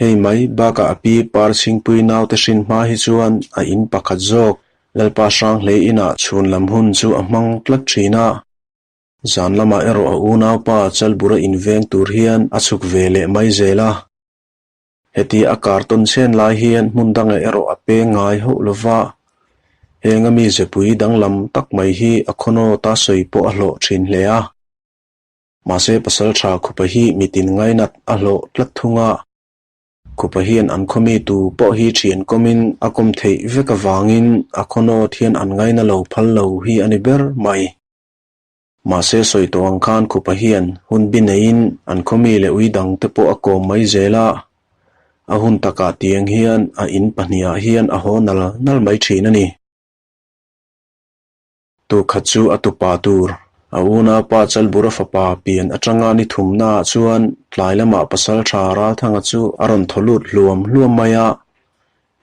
Hei mai bakah a pi Parchhingpui naute hrin hma hi chuan a in pakhat zawk Lalpa Hranghlei inah chhun lam hun chu a hmang tlat thin a. Zan lamah erawh a unaupa Chalbura inveng tur hian a chhuk ve leh mai zel a. Heti a kartawn chen lai hian hmun dangah erawh a peng ngai hauh lo va, heng a mizepui danglam tak mai hi a khawnawta sawi pawh a hlawh thin hle a. Mahse pasal tha khupa hi mitin ngainat a hlawh tlat thung a. Khupa hian an khawmi tu pawh hi thian kawmin a kawm theih vek avangin a khawnawt hian an ngaina lo phal lo hi a ni ber mai. Mahse sawi tawh ang khan khupa hian hun bi neiin an khawmi leh ui dang te pawh a kawm mai zel a, a hun takah tiang hian a in pahnihah hian a haw nal nal mai thin a ni. Tukhat chu a tupa tur, a unaupa Chalbura fapa pian atanga ni thumnaah chuan tlai lamah pasal tha Ralthanga chu a rawn thaw lut hluam hluam mai a.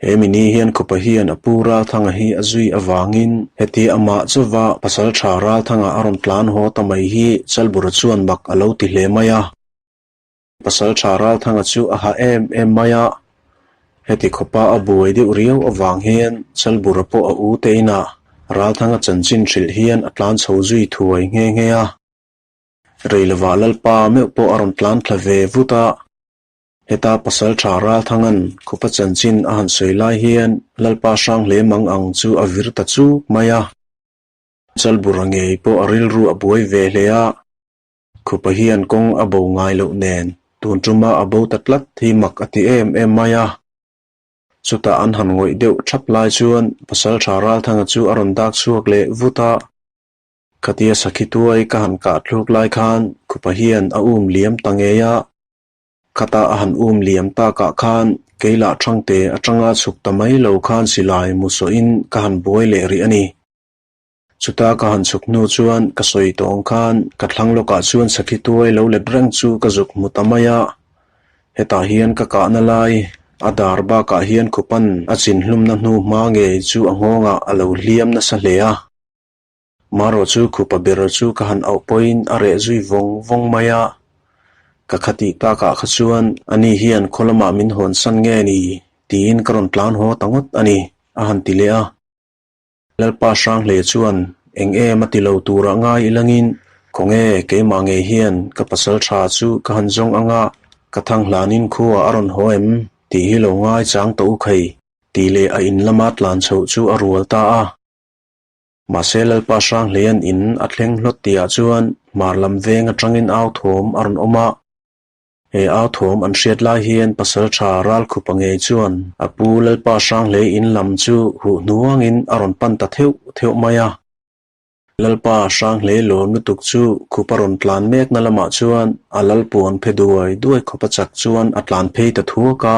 He mini hian khupa hian a pu Ralthanga hi a zui avangin heti amah chauva pasal tha Ralthanga a rawn tlan haw ta mai hi Chalbura chuan mak a lo ti hle mai a. Pasal tha Ralthanga chu a ha em em mai a, heti khawpa a buai deuh riau avang hian Chalbura pawh a u te inah Ralthanga chanchin hrilh hian a tlan chho zui thuai nghe nghe a. Reilovah Lalpa meuh pawh a rawn tlan thla ve vut a, heta Pasal tha Ralthanga'n khawpa chanchin a han sawi lai hian Lalpa hrang hle mang ang chu a vir ta chuk mai a. Chalbura ngei pawh a rilru a buai ve hle a. Khupa hian kawng a bo ngai loh nen tun tuma a bo ta tlat hi mak a ti em em mai a. Chutah an han ngawih deuh thap lai chuan Pasaltha Ralthanga chu a rawn dak chhuak leh vut a. Khatia sakhi tuai ka han kah thluk lai khan Khupa hian a um liam ta ngei a. Khata a han um liam takah khan keilah Thangte atanga chhuk ta mai lo khan silai mu sawhin ka han buai leh rih a ni. Chuta ka han chhuk hnu chuan ka sawi tawh ang khan ka thlang lawkah chuan sakhi tuai lo let reng chu ka zuk hmu ta mai a. Hetah hian ka kahna lai a dar bakah hian khupan a chin hlumna hnu hma ngei chu a nghawngah a lo hliam nasa hle a. Marawh chu khupa ber chu ka han auh pawhin a reh zui vawng vawng mai a. Ka khatih takah kha chuan ani hian khaw lamah min hawnsan nge ni tiin ka rawn tlan haw ta ngawt a ni, a han ti leh a. Lalpa Hranghle chuan eng em a ti lo turah ngai ilangin khawnge keimah ngei hian ka pasal tha chu ka han zawng anga ka thang hlanin khua a rawn haw em tih hi lo ngai chang tawh u khei tih leh a in lama tlan chhoh chu a rual ta a. Mahse Lalpa Hranghleian in a thleng hlawt tihah chuan hmar lam veng atangin au thawm a rawn awm a. He au thawm an hriat lai hian Pasalṭha Ralkhupa ngei chuan a pu Lalpa Hranghlei in lam chu huh hnuangin a rawn pan ta theuh theuh mai a. Lalpa Hranghlei lawm lutuk chu khupa rawn tlan mekna lamah chuan a lalpuan phe duai duai khawpa chak chuan a tlan phei ta thuak a.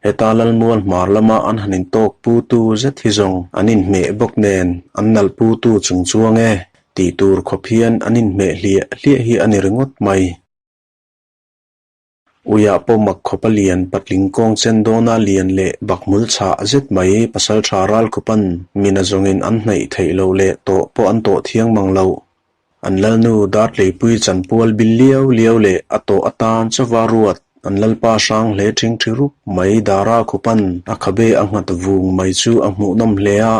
Heta Lalmual hmar lama an han intawk putu zet hi zawng an inhmeh bawk nen an nalh putu chung chuang e tih tur khawp hian an inhmeh hliah hliah hi a ni ringawt mai. Uiah pawh mak khawp a lian patling kawng chen dawna lian leh bakhmul chhah zet mai pasaltha ralkhupan mina zawngin an hnaih theih loh leh tawh pawh an tawh thiang mang lo. An lalnu Dartleipui chanpual bil liau liau leh a tawh atan chauva ruat an lalpa hrang hle ṭhing ṭhi rup mai Dara khupan a khabe a nghat vung mai chu a hmuhnawm hle a.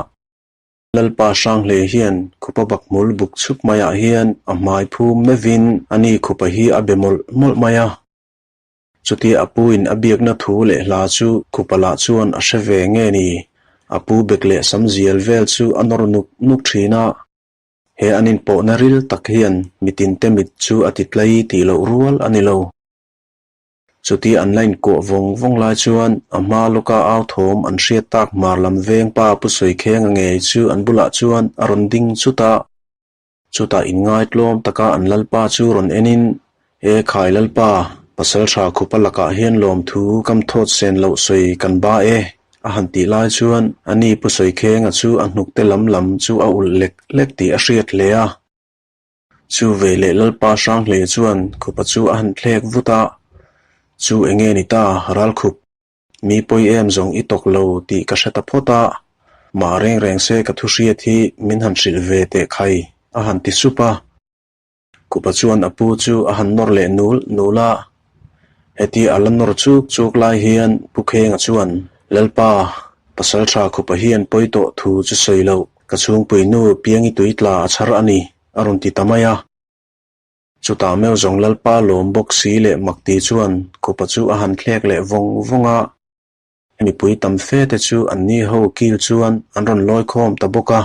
Lalpa Hranghle hian khupa bakhmul buk chhup maiah hian a hmai phum mevin a ni khupa hi a be mawlh mawlh mai a. Chutia a pu in a biakna thu leh hla chu khupa lah chuan a hre ve nge ni, a pu bek leh sam zial vel chu a nawr nuk nuk thin a. He an inpawhna ril tak hian mitinte mit chu a ti tlai tih loh rual a ni lo. Chuti an la inkuah vawng vawng lai chuan a hma lawka au thawm an hriat tak hmar lam veng pa Pu Sawikheng a ngei chu an bulah chuan a rawn ding chut a. Chutah inngaitlawm taka an lalpa chu rawn enin, E khai lalpa, Pasalṭha khupa lakah hian lawmthu kam thawt sen loh sawi kan ba e, a han tih lai chuan ani Pu Sawikhenga chu a hnukte lam lam chu a ulh lek lek tih a hriat hle a. Chu ve leh Lalpa Hranghle chuan khupa chu a han thlek vut a, Chu enge ni ta, Ralkhup? Mi pawi em zawng i tawk lo tih ka hre ta phawt a, mah reng reng se ka thu hriat hi min han hrilh ve teh khai, a han ti sup a. Khupa chuan a pu chu a han nawr leh nul nul a, heti a la nawr chuk chuk lai hian Pu Khenga chuan, Lalpa, Pasalṭha khupa hian pawi tawh thu chu sawi loh, ka chhungpui nu Piangi tui tla a chhar a ni, a rawn ti ta mai a. Chutah meuh zawng Lalpa lawm bawk si leh mak ti chuan Khupa chu a han thlek leh vawng vawng a. Mipui tam fe te chu an ni ho kil chuan an rawn lawi khawm ta bawk a.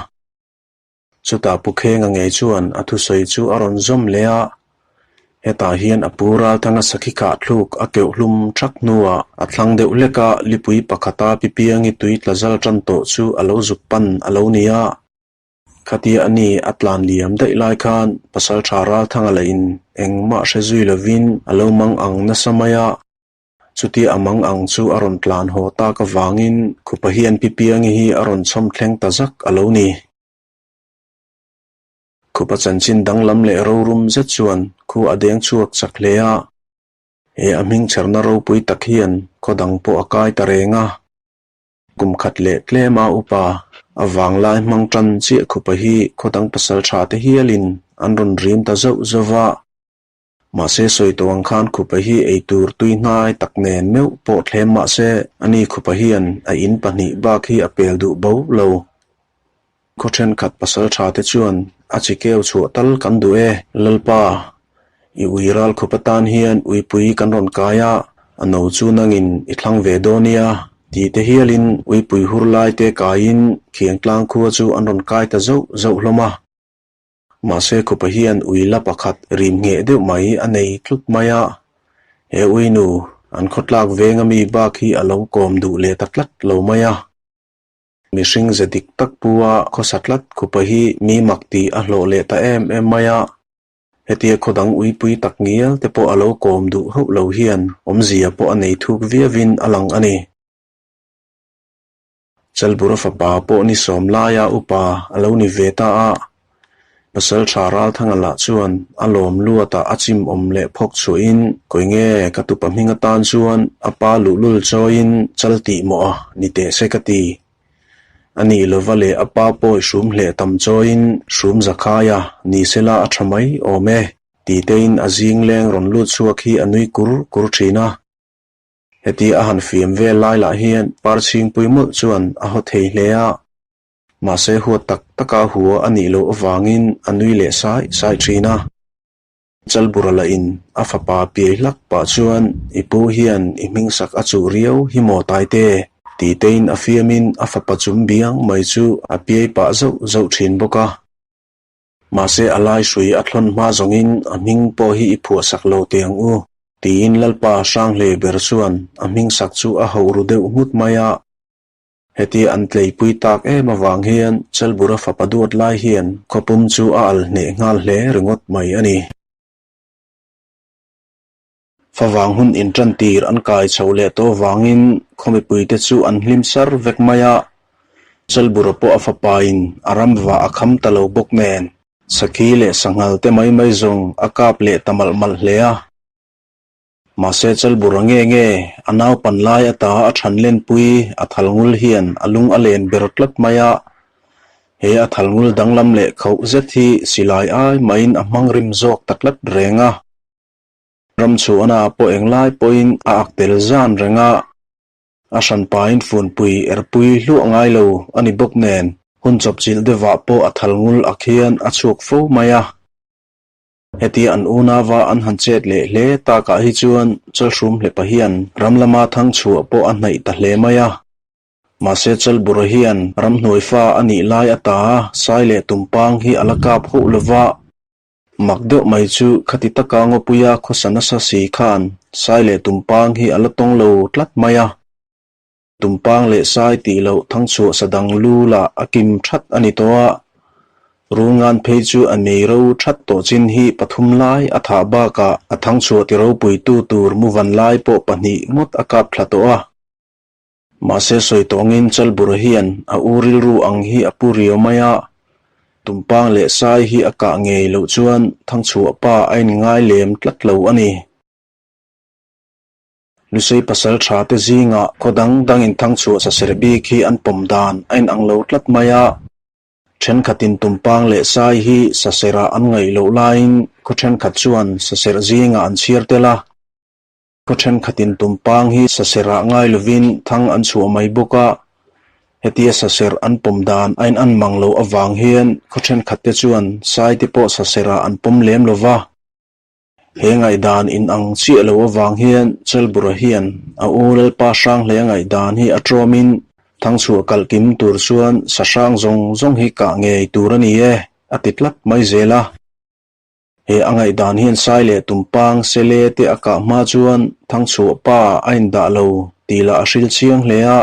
Chutah Pu Khenga ngei chuan a thusawi chu a rawn zawm leh a, hetah hian a pu Ralthanga sakhi kah thluk a keuh hlum thak hnuah a thlang deuh hlek a, lipui pakhata pipiangi tui tla zal tan tawh chu a lo zuk pan a lo ni a. Khatia a ni a tlan liam daih lai khan Pasaltha Ralthanga lah in engmah hre zui lovin a lo mang ang nasa mai a. Chutia a mang ang chu a rawn tlan haw tak avangin Khupa hian Pipiangi hi a rawn chhawm thleng ta zak a lo ni. Khupa chanchin danglam leh rorum zet chuan khu a deng chhuak chak hle a. He a hming chherna ropui tak hian khaw dang pawh a kai ta reng a. Kum khat leh tlema upa a vanglai hmang tan chiah Khupa hi khaw dang pasal tha te hialin an rawn rim ta zauh zauh va. Mahse sawi tawh ang khan Khupa hi ei tur tui hnai tak nen meuh pawh thlem mahse ani Khupa hian a in pahnih bak hi a pel duh bo lo. Khaw thenkhat pasal tha te chuan a chi keu chhuah tal kan duh e. Lalpa, i ui ral Khupa tan hian uipui kan rawn kai a, a no chu nangin i thlang ve dawn nia tih te hialin uipui hur lai te kaiin Khiangtlang khua chu an rawn kai ta zauh zauh hlawm a. Mahse khupa hian ui la pakhat rim ngheh deuh mai a nei tlut mai a, he ui nu an khawtlak veng ami bak hi a lo kawm duh leh ta tlat lo mai a. Mihring ze dik tak pu a khawsa tlat khupa hi mi mak tih a hlawh leh ta em em mai a, hetia khaw dang uipui tak ngial te pawh a lo kawm duh hauh lo hian awmzia pawh a nei thuk viauin a lang a ni. Chalbura fapa pawh ni sawm laia upa a lo ni ve ta a, Pasalṭha Ralthanga lah chuan a lawm luatah a chim awm leh phawk chhuahin, Kawi nge ka tupa hming atan chuan a pa luhlul chawiin chal tih mawh a ni teh se ka ti. A nih lova leh a pa pawi hrum hleh tam chawiin hrum zakhaia ni sela a ṭha mai awm e, ti tein a zing leng rawn lut chhuak hi a nui kur kur ṭhin a. Heti a han fiam vel lai lah hian Parchhingpui mawlh chuan a haw thei hle a, mahse huat tak taka hua a nih loh avangin a nui leh sai sai thin a. Chalbura lahin a fapa piai hlak pah chuan i pu hian i hming sak a chuh riau hi maw Taite? tih tein a fiamin a fapa chum biang mai chu a piai pah zauh zauh thin bawk a. Mahse a lai hrui a thlawn hma zawngin a hming pawh hi i phuah sak lo teh ang u, tiin Lalpa Hranghleih ber chuan a hming sak chu a hauh ru deuh nghut mai a. Hetia an tleipui tak em avang hian Chalbura fapa duat lai hian khawpum chu a al hneh nghal hle ringawt mai a ni. Favang hun inṭan tir an kai chho leh tawh vangin khaw mipuite chu an hlim sar vek mai a, Chalbura pawh a fapain a ram vah a kham ta lo bawk nen, Sakhi leh Sanghal te mai mai zawng a kap leh ta malh malh hle a. Mahse Chalbura nge nge a naupan lai ata a ṭhan lenpui a thal ngul hian a lung a len ber tlat mai a, he a thal ngul danglam leh khauh zet hi silai ai maiin a hmang rim zawk ta tlat reng a. Ram chhuahna pawh englai pawhin a ak tel zan reng a, a hranpain funpui erpui hluah ngai lo a ni bawk nen hun chawpchilh deuhah pawh a thal ngul ak hian a chhuak fo mai a. Hetia an unauva an han chet leh hle takah hi chuan Chalhrum hlepa hian ram lama thang chhuah pawh a hnaih ta hle mai a. Mahse Chalbura hian ramhnuai fa a nih lai ata sai leh tumpang hi a la kap hauh lova, Mak deuh mai chu khati taka ngawpuia khawsa nasa si khan sai leh tumpang hi a la tawng lo tlat mai a. Tumpang leh sai tih loh thangchhuah sa dang lu lah a kim that a ni tawh a. Rulngan phei chu a mei ro that tawh chin hi pathum lai a thah bakah a thangchhuah ti ropuitu tur muvan lai pawh pahnih ngawt a kap thla tawh a. Mahse sawi tawngin Chalbura hian a u rilru ang hi a pu riau mai a, Tumpang leh Sai hi a kah ngei loh chuan Thangchhuah pa a inngai lem tlat lo a ni. Lusei pasal tha te zingah khaw dang dangin Thangchhuah saser bik hi an pawm dan a inang lo tlat mai a, thenkhatin Tumpang leh Sai hi saserah an ngaih loh laiin khaw thenkhat chuan saser zingah an chhiar tel a. Khaw thenkhatin tumpang hi saserah ngai lovin thang an chhuah mai bawk a, hetia saser an pawm dan a in an mang loh avang hian khaw thenkhatte chuan sai te pawh saserah an pawm lem lo va. He ngaihdan inang chiah lo avang hian Chalbura hian a u Lalpa Hranghleia ngaihdan hi a tlawmin Thangchhuah kalh kim tur chuan sa hrang zawng zawng hi kah ngei tur a ni e, a ti tlat mai zel a. He a ngaihdan hian sai leh tumpang sele te a kah hma chuan Thangchhuah pa a indah lo tih lah a hril chiang hle a.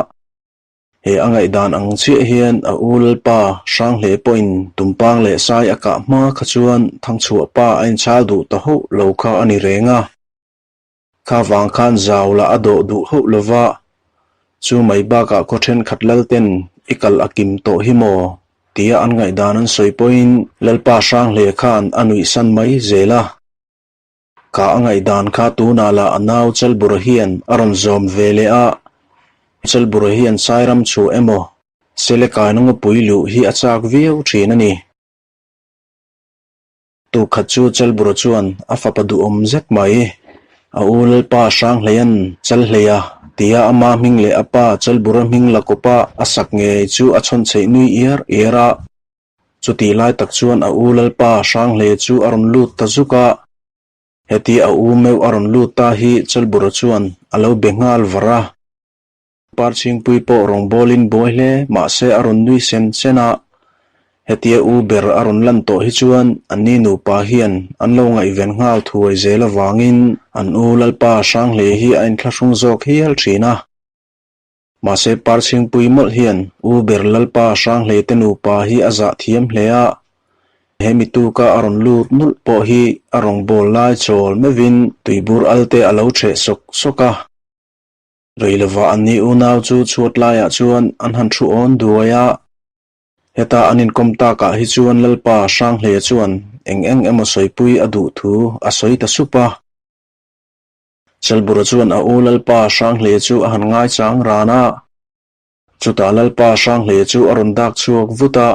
He a ngaihdan ang chiah hian a u Lalpa Hranghle pawhin tumpang leh sai a kah hma kha chuan Thangchhuah pa a inchhal duh ta hauh lo kha a ni reng a. Kha vang khan zau lah a dawh duh hauh lo va, chu mai bakah khaw thenkhat Lalten i kal a kim tawh hi maw? tia an ngaihdan an sawi pawhin Lalpa Hranghle khan a nuihsan mai zel a. Kha a ngaihdan kha tunah lah a nau Chalbura hian a rawn zawm ve leh a, Chalbura hian Sairam chhuah emaw Selekaina ngawpui luh hi a chak viau thin a ni. Tukhat chu Chalbura chuan a fapa duhawm zet mai, a u Lalpa Hranghleia'n Chalhleia tia ama hming leh a pa Chalbura hming la kawpa a sak ngei chu a chhawnchheih nui iar iar a. Chutih lai tak chuan a u Lalpa Hranghleia chu a rawn lut ta zuk a. Heti a u meuh a rawn lut ta hi Chalbura chuan a lo be nghal var a. Parchhingpui pawh rawngbawlin buai hle mahse a rawn nui sen sen a. Hetia u ber a rawn lan tawh hi chuan anni nupa hian an lo ngaihven nghal thuai zel avangin an u Lalpa Hranghleia hi a inthlahrung zawk hial thin a. Mahse Parchhingpui mawlh hian u ber Lalpa Hranghleia te nupa hi a zah thiam hle a. He mi tuka a rawn lut nulh pawh hi a rawngbâwl lai chawl meuhin tuibur al te a lo ṭheh sawk sawk a. Rei lova an ni unau chu chhuat laiah chuan an han thu awn duai a. Heta an inkawm takah hi chuan Lalpa Hranghleia chuan eng eng emaw sawipui a duh thu a sawi ta sup a. Chalbura chuan a u Lalpa Hranghleia chu a han ngaichang ran a. Chutah Lalpa Hranghleia chu a rawn dak chhuak vut a,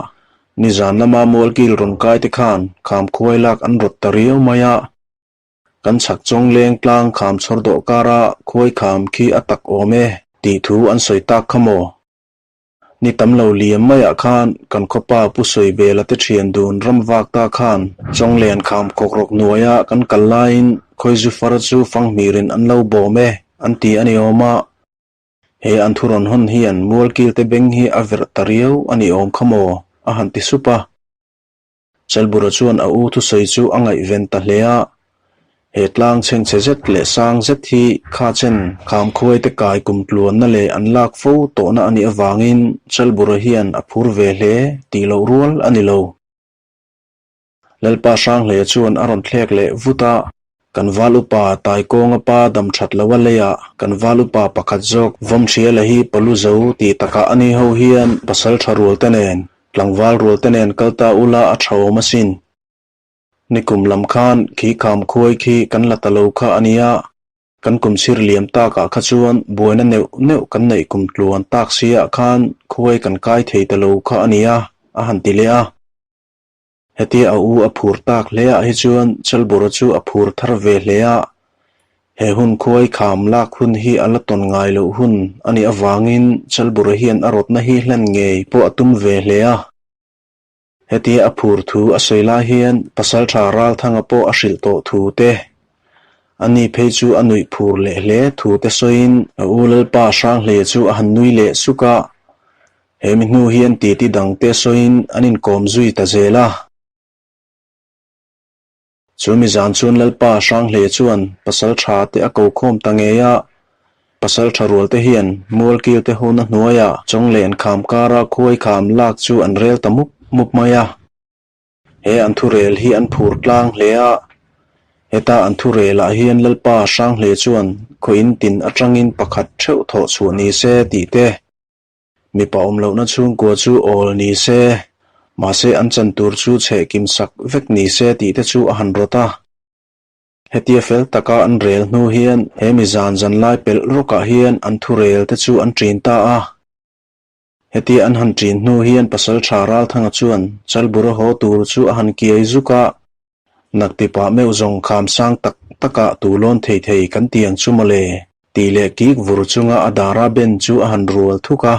nizan lama Mualkil rawn kai te khan khamkhuai lak an rawt ta riau mai a. Kan chhak chawng leng tlang kham chhawr dawh kara khuai kham khi a tak awm e tih thu an sawi tak kha maw? Ni tam lo liam maiah khan kan khawpa Pu Sawibela te thian dun ram vak ta khan Chawnglen kham kawkrawk hnuaia kan kal laiin khawizu far chu fanghmirin an lo bawm e an ti a ni awm a. He an thu rawn hawn hian Mualkilte beng hi a verh ta riau a ni awm kha maw? a han ti sup a. Chalbura chuan a u thusawi chu a ngaihven ta hle a, He tlang chhengchhe zet leh sang zet hi kha chen khamkhuai te kai kum tluanna leh an lak fo tawhna a nih avangin Chalbura hian a phur ve hle tih loh rual a ni lo. Lalpa Hranghleia chuan a rawn thlek leh vut a, Kan val upa Taikawnga pa dam that lo a leiah kan val upa pakhat zawk Vawmhriala hi palu zo tih takah ani ho hian pasal tha rual te nen tlangval rual te nen kal ta ula a tha awm asin. Nikum lam khan khi kham khuai khi kan la ta lo kha a nia, kan kum chhir liam takah kha chuan buaina neuh neuh kan neih kum tluan tak siah khan khuai kan kai thei ta lo kha a nia, a han ti leh a. Hetia a u a phur tak hle ah hi chuan Chalbura chu a phur thar ve hle a, he hun khuai kham lak hun hi a la tawn ngai loh hun a nih avangin Chalbura hian a rawtna hi hlen ngei pawh a tum ve hle a. Hetia a phur thu a sawi lai hian Pasaltha Ralthanga pawh a hrilh tawh thu te, ani phei chu a nuih phur leh hle thu te sawiin a u Lalpa Hranghleia chu a han nui leh suk a, He mi hnu hian titi dangte sawiin an inkawm zui ta zel a. Chu mi zan chuan Lalpa Hranghleia chuan pasal tha te a ko khawm ta ngei a. Pasal tha rual te hian Mualkil te huna hnuaiah Chawnglen kham kara khuai kham lak chu an rel ta mup mup mai a. He an thurel hi an phur tlang hle a. Heta an thurelah hian Lalpa Hranghleia chuan khaw-in tin atangin pakhat theuh thawh chhuah ni se tih te, Mipa awm lohna chhungkua chu awl ni se, mahse an chan tur chu chheh kim sak vek ni se tih te chu a han rawt a. Hetia fel taka an rel hnu hian he mi zan zan lai pelh rawkah hian an thu rel te chu an ṭin ta a. Hetia an han ṭin hnu hian Pasalṭha Ralthanga chuan Chalbura haw tur chu a han kiai zuk a, Naktipah meuh zawng kham sang tak takah tu lawn thei thei kan ti ang chu mawle tih leh kik vur chunga a dara ben chu a han rual thuk a.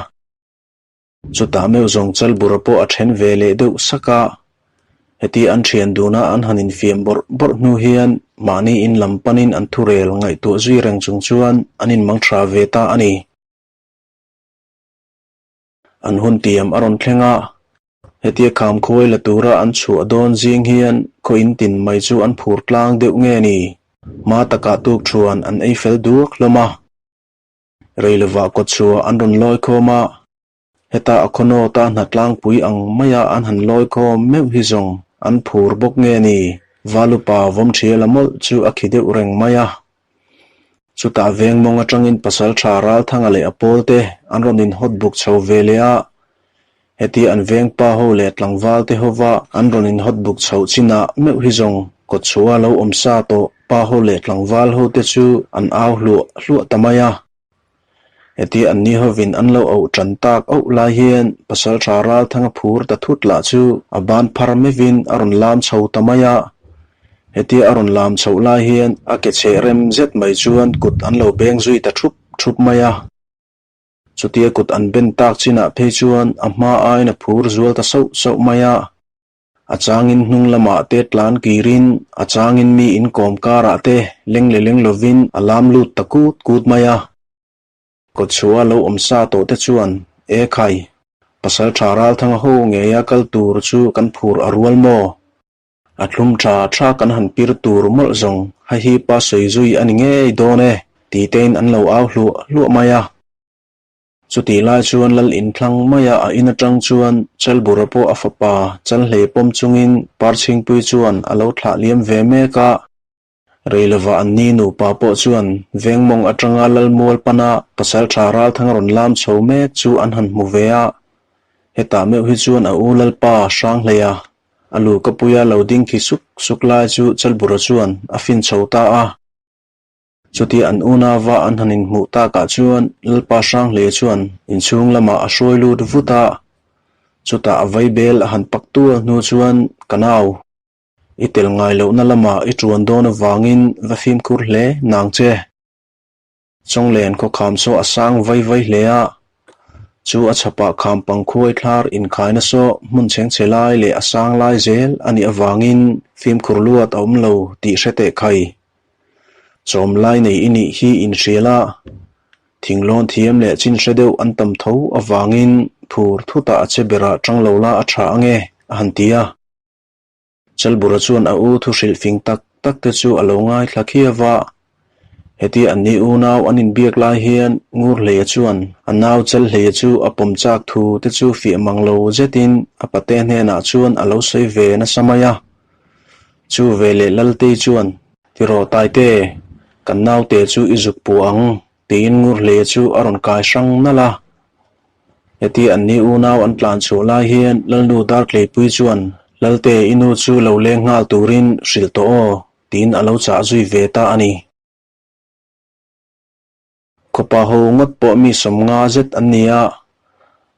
Chutah meuh zawng Chalbura pawh a then ve leh deuh sak a. Heti an thian duna an han infiam bawrh bawrh hnu hian mahni in lam panin an thurel ngaihtuah zui reng chung chuan an inmang tha ve ta a ni. An hun tiam a rawn thleng a, hetia kham khuai la tura an chhuah dawn zing hian khaw in tin mai chu an phur tlang deuh nge ni? Hma takah tuk thuan an ei fel duak hlawm a. Rei lovah kawtchhuah an rawn lawi khawm a, heta a khaw nawta hna tlangpui ang maia an han lawi khawm meuh hi zawng an phur bawk nge ni? Valupa Vawmṭhiala mawlh chu a khi deuh reng mai a. Chutah veng mawng atangin Pasalṭha Ralthanga leh a pawlte an rawn inhawt buk chho ve leh a, heti an veng pa ho leh tlangval te hova an rawn inhawt buk chhoh chinah meuh hi zawng kawtchhuah lo awm sa tawh pa ho leh tlangval ho te chu an au hluah hluah ta mai a. Heti an ni hovin an lo auh tan tak auh lai hian Pasalṭha Ralthanga phur ta thut lah chu a ban phar mevin a rawn lam chho ta mai a. Hetia a rawn lam chhoh lai hian a ke cheh rem zet mai chuan kut an lo beng zui ta thup thup mai a. Chutia kut an ben tak chinah phei chuan a hma aiin a phur zual ta sauh sauh mai a. A changin hnung lamah te tlan kirin, a changin mi inkawm karah te leng leh leng lovin a lam lut ta kut kut mai a. Kawtchhuah lo awm sa tawh te chuan, E khai, pasal tha Ralthanga ho ngeia kal tur chu kan phur a rual maw? A thlum tha tha kan han pir tur mawlh zawng hei hi pa sawi zui a ni ngei dawn e, ti tein an lo au hluah hluah mai a. Chutih lai chuan Lal inthlang maia a in atang chuan Chalbura pawh a fapa Chalhlei pawm chungin Parchhingpui chuan a lo thlah liam ve mek a. Reilova an ni nupa pawh chuan Vengmawng atanga Lal mual pana Pasaltha Ralthang rawn lam chho mek chu an han hmu ve a. Hetah meuh hi chuan a u Lalpa Hranghleia a lu ka puia lo ding khi suk suk lai chu Chalbura chuan a fin chho ta a. Chutia an unauva an han inhmuh takah chuan Lalpa Hranghleia chuan inchhung lamah a hruai lut vut a, chutah a vaibel a han pak tual hnu chuan ka nau, i tel ngai lohna lamah i ṭuan dawn avangin va fimkhur hle nang che. Chawnglen khawkham saw a sang vai vai hle a, chu a chhapah kham pangkhuai thlar inkhaina saw hmun chhengchhe lai leh a sang lai zel a nih avangin fimkhur luat a awm lo tih hre teh khai. Chawm lai nei i nih hi inhrial a, thinglawn thiam leh chin hre deuh an tam tho avangin phur thutah a che berah tang lo la a tha ange, a han ti a. Chalbura chuan a u thu hrilh fing tak tak te chu a lo ngaithla khiau a. Hetia an ni unau an inbiak lai hian Ngurhleia chuan a nau Chalhleia chu a pawm chak thu te chu fiah mang lo zetin a pate hnenah chuan a lo sawi ve nasa mai a. Chu veleh Laltei chuan, Tiraw Taite, kan naute chu i zuk pu ang, tiin Ngurhleia chu a rawn kai hrang nalh a. Hetia an ni unau an tlan chhuah lai hian Lalnu Dartleipui chuan, Lalte, i nu chu lo leng nghal turin hrilh tawh aw, tiin a lo chah zui ve ta a ni. Khawpa ho ngawt pawh mi sawmnga zet an ni a,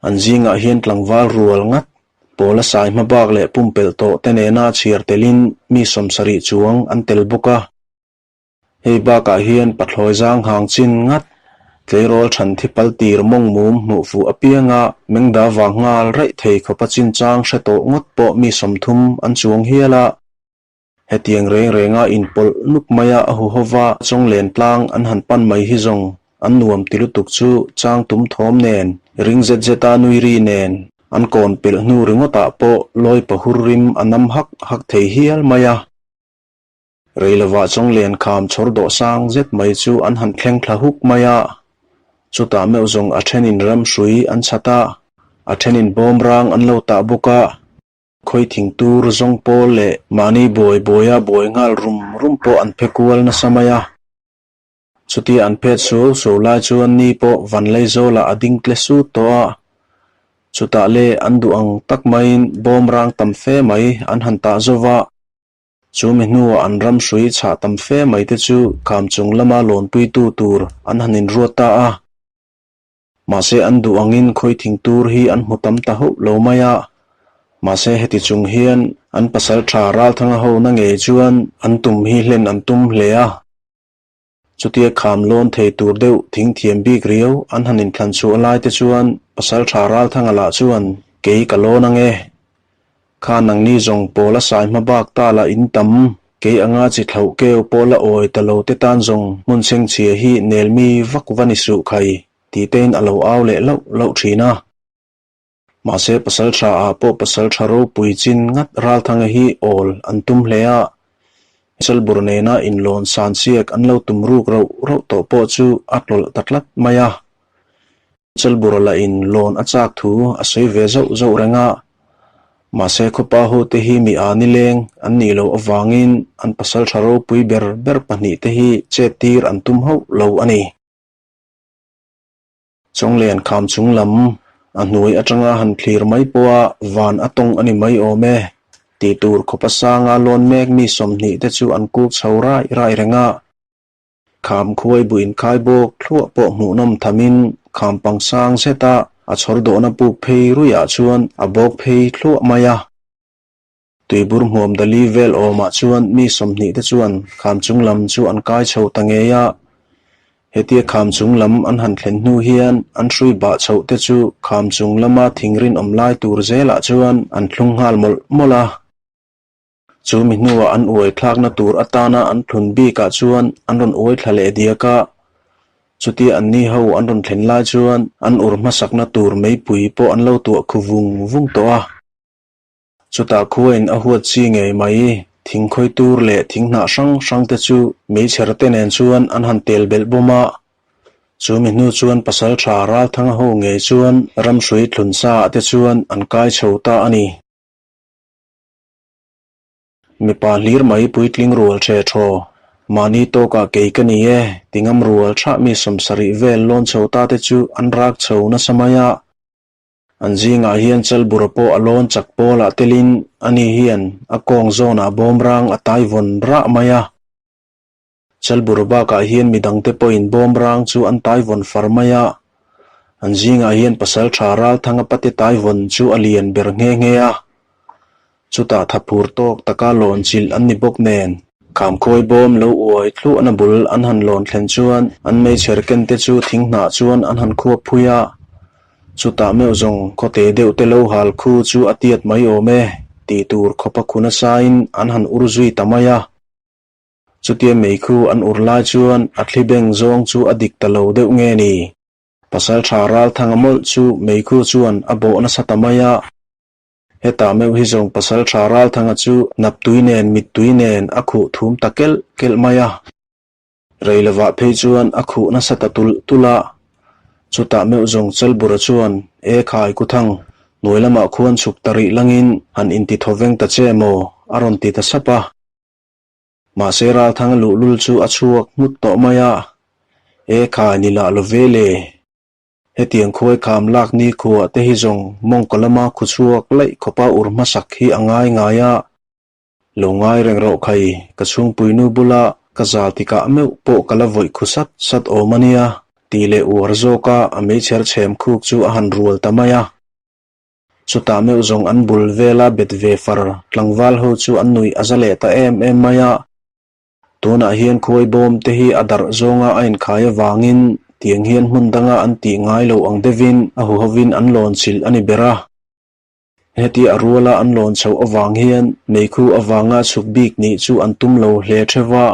an zingah hian tlangval rual ngat, pawla sai hmabak leh pumpelh tawh te nena chhiar telin mi sawmsarih chuang an tel bawk a. Hei bakah hian pathlawi zang hang chin ngat, tleirawl than thi pal tir mawng mum hmuh fuh apianga mengda vang nghal raih thei khawpa chinchang hre tawh ngawt pawh mi 30 an chuang hial a. Hetiang reng renga inpawlh nuk maia a huhova chawnglen tlang an han pan mai hi zawng an nuam ti lutuk chu chang tum thawm nen, ring zet zeta nui ri nen, an kawn pelh hnu ringawtah pawh lawi pahur rim a nam hak hak thei hial mai a. Reilovah chawnglen kham chhawr dawh sang zet mai chu an han thleng thla huk mai a, chutah meuh zawng a thenin ramhrui an chhat a, a thenin bawmrang an lo tah bawk a. Khawi thing tur zawng pawl leh mahni buai buaia buai nghal rum rum pawh an phe kual nasa mai a. Chutia an phet suau suau lai chuan ni pawh Vanleizawlah a ding tle sut tawh a. Chutah le an duh ang tak maiin bawm rang tam fe mai an han tah zo va. Chu mi hnuah an ram hrui chhah tam fe mai te chu kham chung lama lawnpuitu tur an han inruat ta a. Mahse an duh angin khawi thing tur hi an hmu tam ta hauh lo mai a. Mahse heti chung hian an pasal tha Ralthanga ho na ngei chuan an tum hi hlen an tum hle a. Chutia kham lawn thei tur deuh thing thiam bik riau an han inthlan chhuah lai te chuan pasal tha Ralthanga lah chuan kei ka lawn ang e. Kha nangni zawng pawl a sai hma bak ta lah in tam, kei anga chi thlauh keu pawh la awi ta lo te tan zawng hmun chhengchhia hi nel mi vak va ni suh khai, tih tein a lo au leh lauh lauh thin a. Mahse pasal tha ah pawh pasal tha ropui chin ngat Ralthanga hi awl an tum hle a, Chalbur nena inlawn san siak an lo tum ruk rauh rauh tawh pawh chu a tlawlh ta tlat mai a. Chalbura lahin lawn a chak thu a sawi ve zauh zauh reng a, mahse khawpa hote hi mi a nileng an nih loh avangin an pasal tha ropui ber ber pahnihte hi chet tir an tum hauh lo a ni. Chawnglen kham chung lam a hnuai atanga han thlir mai pawha van a tawng a ni mai awm e tih tur khawpa sanga lawn mek mi 20 te chu an kuk chho rai rai reng a. Kham khuai bu inkhai bawk thluah pawh hmuhnawm thamin kham pang sang zeta a chhawr dawhna puk phei ruihah chuan a bawk phei thluah mai a. Tuibur hmuam dali vel awmah chuan mi 20 te chuan kham chung lam chu an kai chho ta ngei a. Hetia kham chung lam an han thlen hnu hian an hrui bah chhoh te chu kham chung lama thing rinawm lai tur zelah chuan an thlung nghal mawlh mawlh a. Chu mi hnuah an uai thlakna tur atana an thlun bikah chuan an rawn uai thla leh diak a. Chutia anni ho an rawn thlen lai chuan an ur hmasakna tur meipui pawh an lo tuah khu vung vung tawh a. Chutah khuain a huat chi ngei mai, thing khawi tur leh thing hnah hrang hrang te chu meichher te nen chuan an han tel belh bawm a. Chu mi hnu chuan pasaltha Ralthanga ho ngei chuan ramhrui thlun sa ah te chuan an kai chho ta a ni. Mipa hlir mai puitling rual ṭhe ṭhaw, mahni tawkah kei ka ni e, ti ngam rual ṭhah mi 70 vel lawn chho ta te chu an rak chho nasa mai a. An zingah hian Chalbura pawh a lawn chak pawlah telin ani hian a kawng zawnah bawmrang a tai vawn rah mai a. Chalbura bakah hian midangte pawhin bawmrang chu an tai vawn far mai a. An zingah hian pasalṭha Ralthanga pate tai vawn chu a lian ber nghe nghe a. Chutah thaphur tawk taka lawn chilh an ni bawk nen. Khamkhawi bawm lo uai thluahna bul an han lawn thlen chuan an meichher ken te chu thing hnah chuan an han khuap phui a. Chutah meuh zawng khawte deuh te lo hal khu chu a tiat mai awm e tih tur khawpa khu nasain an han ur zui ta mai a. Chutia meikhu an ur lai chuan a thli beng zawng chu a dik ta lo deuh nge ni. Pasalṭha Ralthanga mawlh chu meikhu chuan a bawh nasa ta mai a. Hetah meuh hi zawng pasalṭha Ralthanga chu naptui nen mittui nen a khuh thum ta kelh kelh mai a. Rei lovah phei chuan a khuh nasa ta tulh tulh a. Chutah meuh zawng Chalbura chuan, E khai Kuthang, hnuai lamah khuan chhuk ta rih langin han inti thawveng ta che maw? a rawn ti ta sap a. Mahse Ralthanga luhlul chu a chhuak nghut tawh mai a. E khai ni lah lo ve le. Hetiang khuai kham lak ni khuah te hi zawng mawngkaw lama khu chhuak laih khawpa ur hmasak hi a ngai ngai a. Lo ngai reng rawh khai, ka chhungpui nu bula ka zal tikah meuh pawh ka la vawih khu sat sat awm a nia, tih leh uar zawka a meichher chhem khuk chu a han rual ta mai a. Chutah meuh zawng an bul vela bet ve far tlangval ho chu an nuih a za leh ta em em mai a. Tunah hian khuai bawm te hi a darh zawnga a inkhai avangin tiang hian hmun danga an tih ngai lo ang deuhin a huhovin an lawn chilh a ni ber a. Heti a ruala an lawn chhoh avang hian meikhu avanga chhuk bik nih chu an tum lo hle theuh a.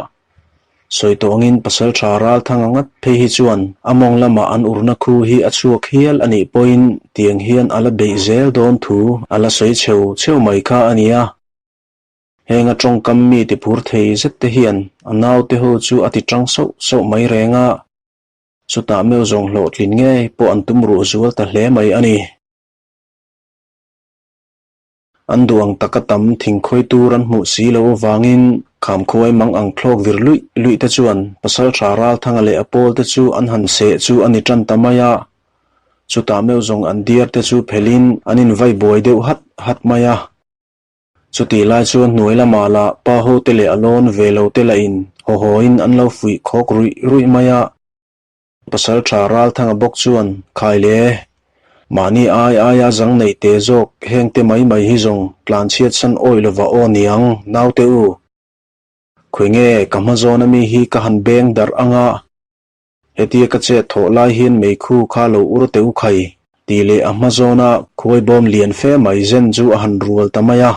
Sawi tawh angin pasaltha Ralthanga ngat phei hi chuan a mawng lamah an urna khu hi a chhuak hial a nih pawhin tiang hian a la beih zel dawn thu a la sawi cheu cheu mai kha a ni a. Heng a tawngkam mi ti phur thei zet te hian a naute ho chu a ti tang sauh sauh mai reng a, chutah meuh zawng hlawhtlin ngei pawh an tum ruh zual ta hle mai a ni. An duh ang taka tam thingkhawi tur an hmuh si loh avangin Khamkhuai mang ang thlawk vir luih luih te chuan Pasaltha Ralthanga leh a pawl te chu an han seh chu a ni tan ta mai a, chutah meuh zawng an diar te chu phelhin an invai buai deuh hat hat mai a. Chutih lai chuan hnuai lamah lah pa ho te leh a lawn ve lo te lah in haw haw in an lo fuih khawk ruih ruih mai a. Pasal tha Ralthanga bawk chuan khai le, mahni ai aia zang nei te zawk heng te mai mai hi zawng tlanchhiat san awih lova aw niang naute u. Khawi nge ka hma zawn ami hi ka han beng darh anga Hetia ka chet thawh lai hian meikhu kha lo ur teh u khai. Tih leh a hma zawna khuai bawm lian fe mai zen chu a han rual ta mai a.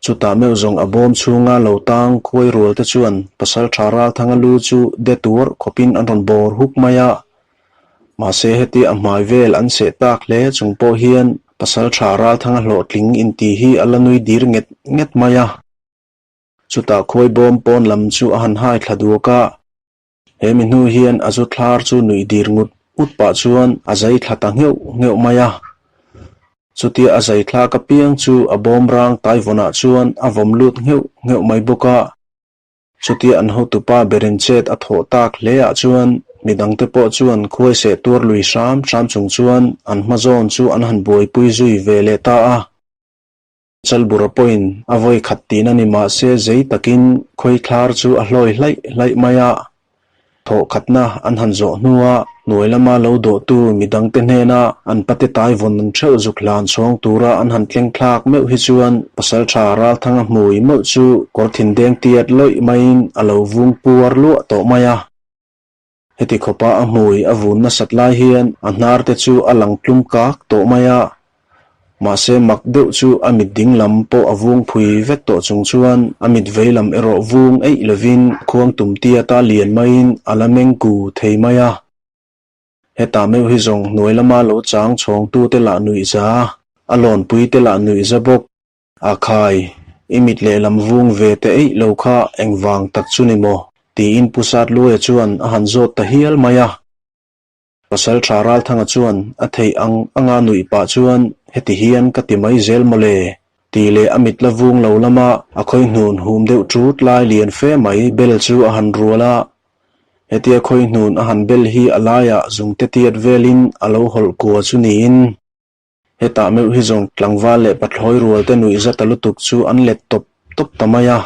Chutah meuh zawng a bawm chhunga lo tang khuai rual te chuan Pasaltha Ralthanga lu chu de tuar khawpin an rawn bawr huk mai a. Mahse heti a hmai vel an seh tak hle chung pawh hian Pasaltha Ralthanga hlawhtling inti hi a la nui dir nget nget mai a. Chutah khuai bawm pawn lam chu a han hai thla duak a. He mi hnu hian a zu thlar chu nuih dir ngut ngut pah chuan a zai thla ta ngheuh ngheuh mai a. Chutia a zai thlak apiang chu a bawm rang taivawnah chuan a vawm lut ngheuh ngheuh mai bawk a. Chutia an hotupa berin chet a thawh tak hle ah chuan midangte pawh chuan khuaiseh tuar lui hram hram chung chuan an hma zawn chu an han buaipui zui ve leh ta a. Chalbura pawhin a vawi khat tihna ni mah se zei takin khawithlar chu a hlawi hlaih hlaih mai a. Thawhkhatna an han zawh hnua hnuai lama lo dawhtu midangte hnena an pate taivawn an theuh zuk hlan chhawng tura an han tleng thlak meuh hi chuan Pasaltha Ralthanga hmui mawlh chu kawr thindeng tiat lawih maiin a lo vung puar luah tawh mai a. Heti khawpa a hmui a vun nasat lai hian a hnar te chu a lang tlum kak tawh mai a, mahse mak deuh chu a mit ding lam pawh a vung phui vek tawh chung chuan a mit vei lam erawh vung eih lovin khuang tum tiata lian maiin a la meng ku thei mai a. Hetah meuh hi zawng hnuai lama lo chang chhawngtute lah nuihza, a lawnpuite lah nuihza bawk. A khai, i mit lehlam vung ve te eih lo kha engvang tak chu ni maw? tiin Pu Satluaia chuan a han zawt ta hial mai a. Pasaltha Ralthanga chuan a theih ang anga nuih pah chuan heti hian ka ti mai zel maw le? tih leh a mit la vung lo lama a khawi hnun hum deuh ṭut lai lian fe mai bel chu a han rual a. Hetia khawi hnun a han bel hi a laiah zungte tiat velin a lo hawlh kua chu niin. Hetah meuh hi zawng tlangval leh pathlawi rual te nuih za ta lutuk chu an let tawp tawp ta mai a.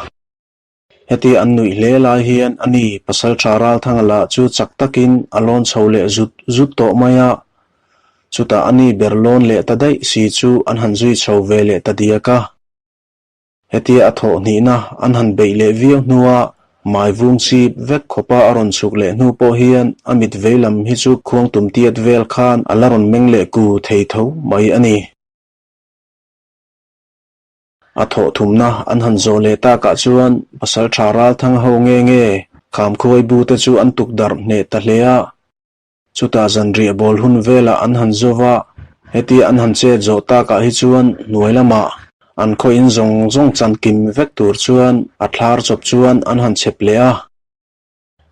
Hetia an nuih hle lai hian a ni Pasaltha Ralthanga lah chu chak takin a lawn chho leh zut zut tawh mai a. Chutah a ni ber lawn leh ta daih si chu an han zui chho ve leh ta diak a. Hetia a thawh hnihna an han beih leh viau hnua mai vung chip vek khawpa a rawn chhuk leh hnu pawh hian a mit vei lam hi chu khuang tum tiat vel khan a la rawn meng leh ku thei tho mai a ni. A thawh thumna an han zawh leh takah chuan Pasaltha Ralthanga ho nge nge Khamkhuai bu te chu an tukdarh hneh ta hle a. Chutah zanriah bawl hun velah an han zo va, hetia an han chet zawh takah hi chuan hnuai lamah an khaw in zawng zawng chan kim vek tur chuan a thlar chawp chuan an han chep leh a.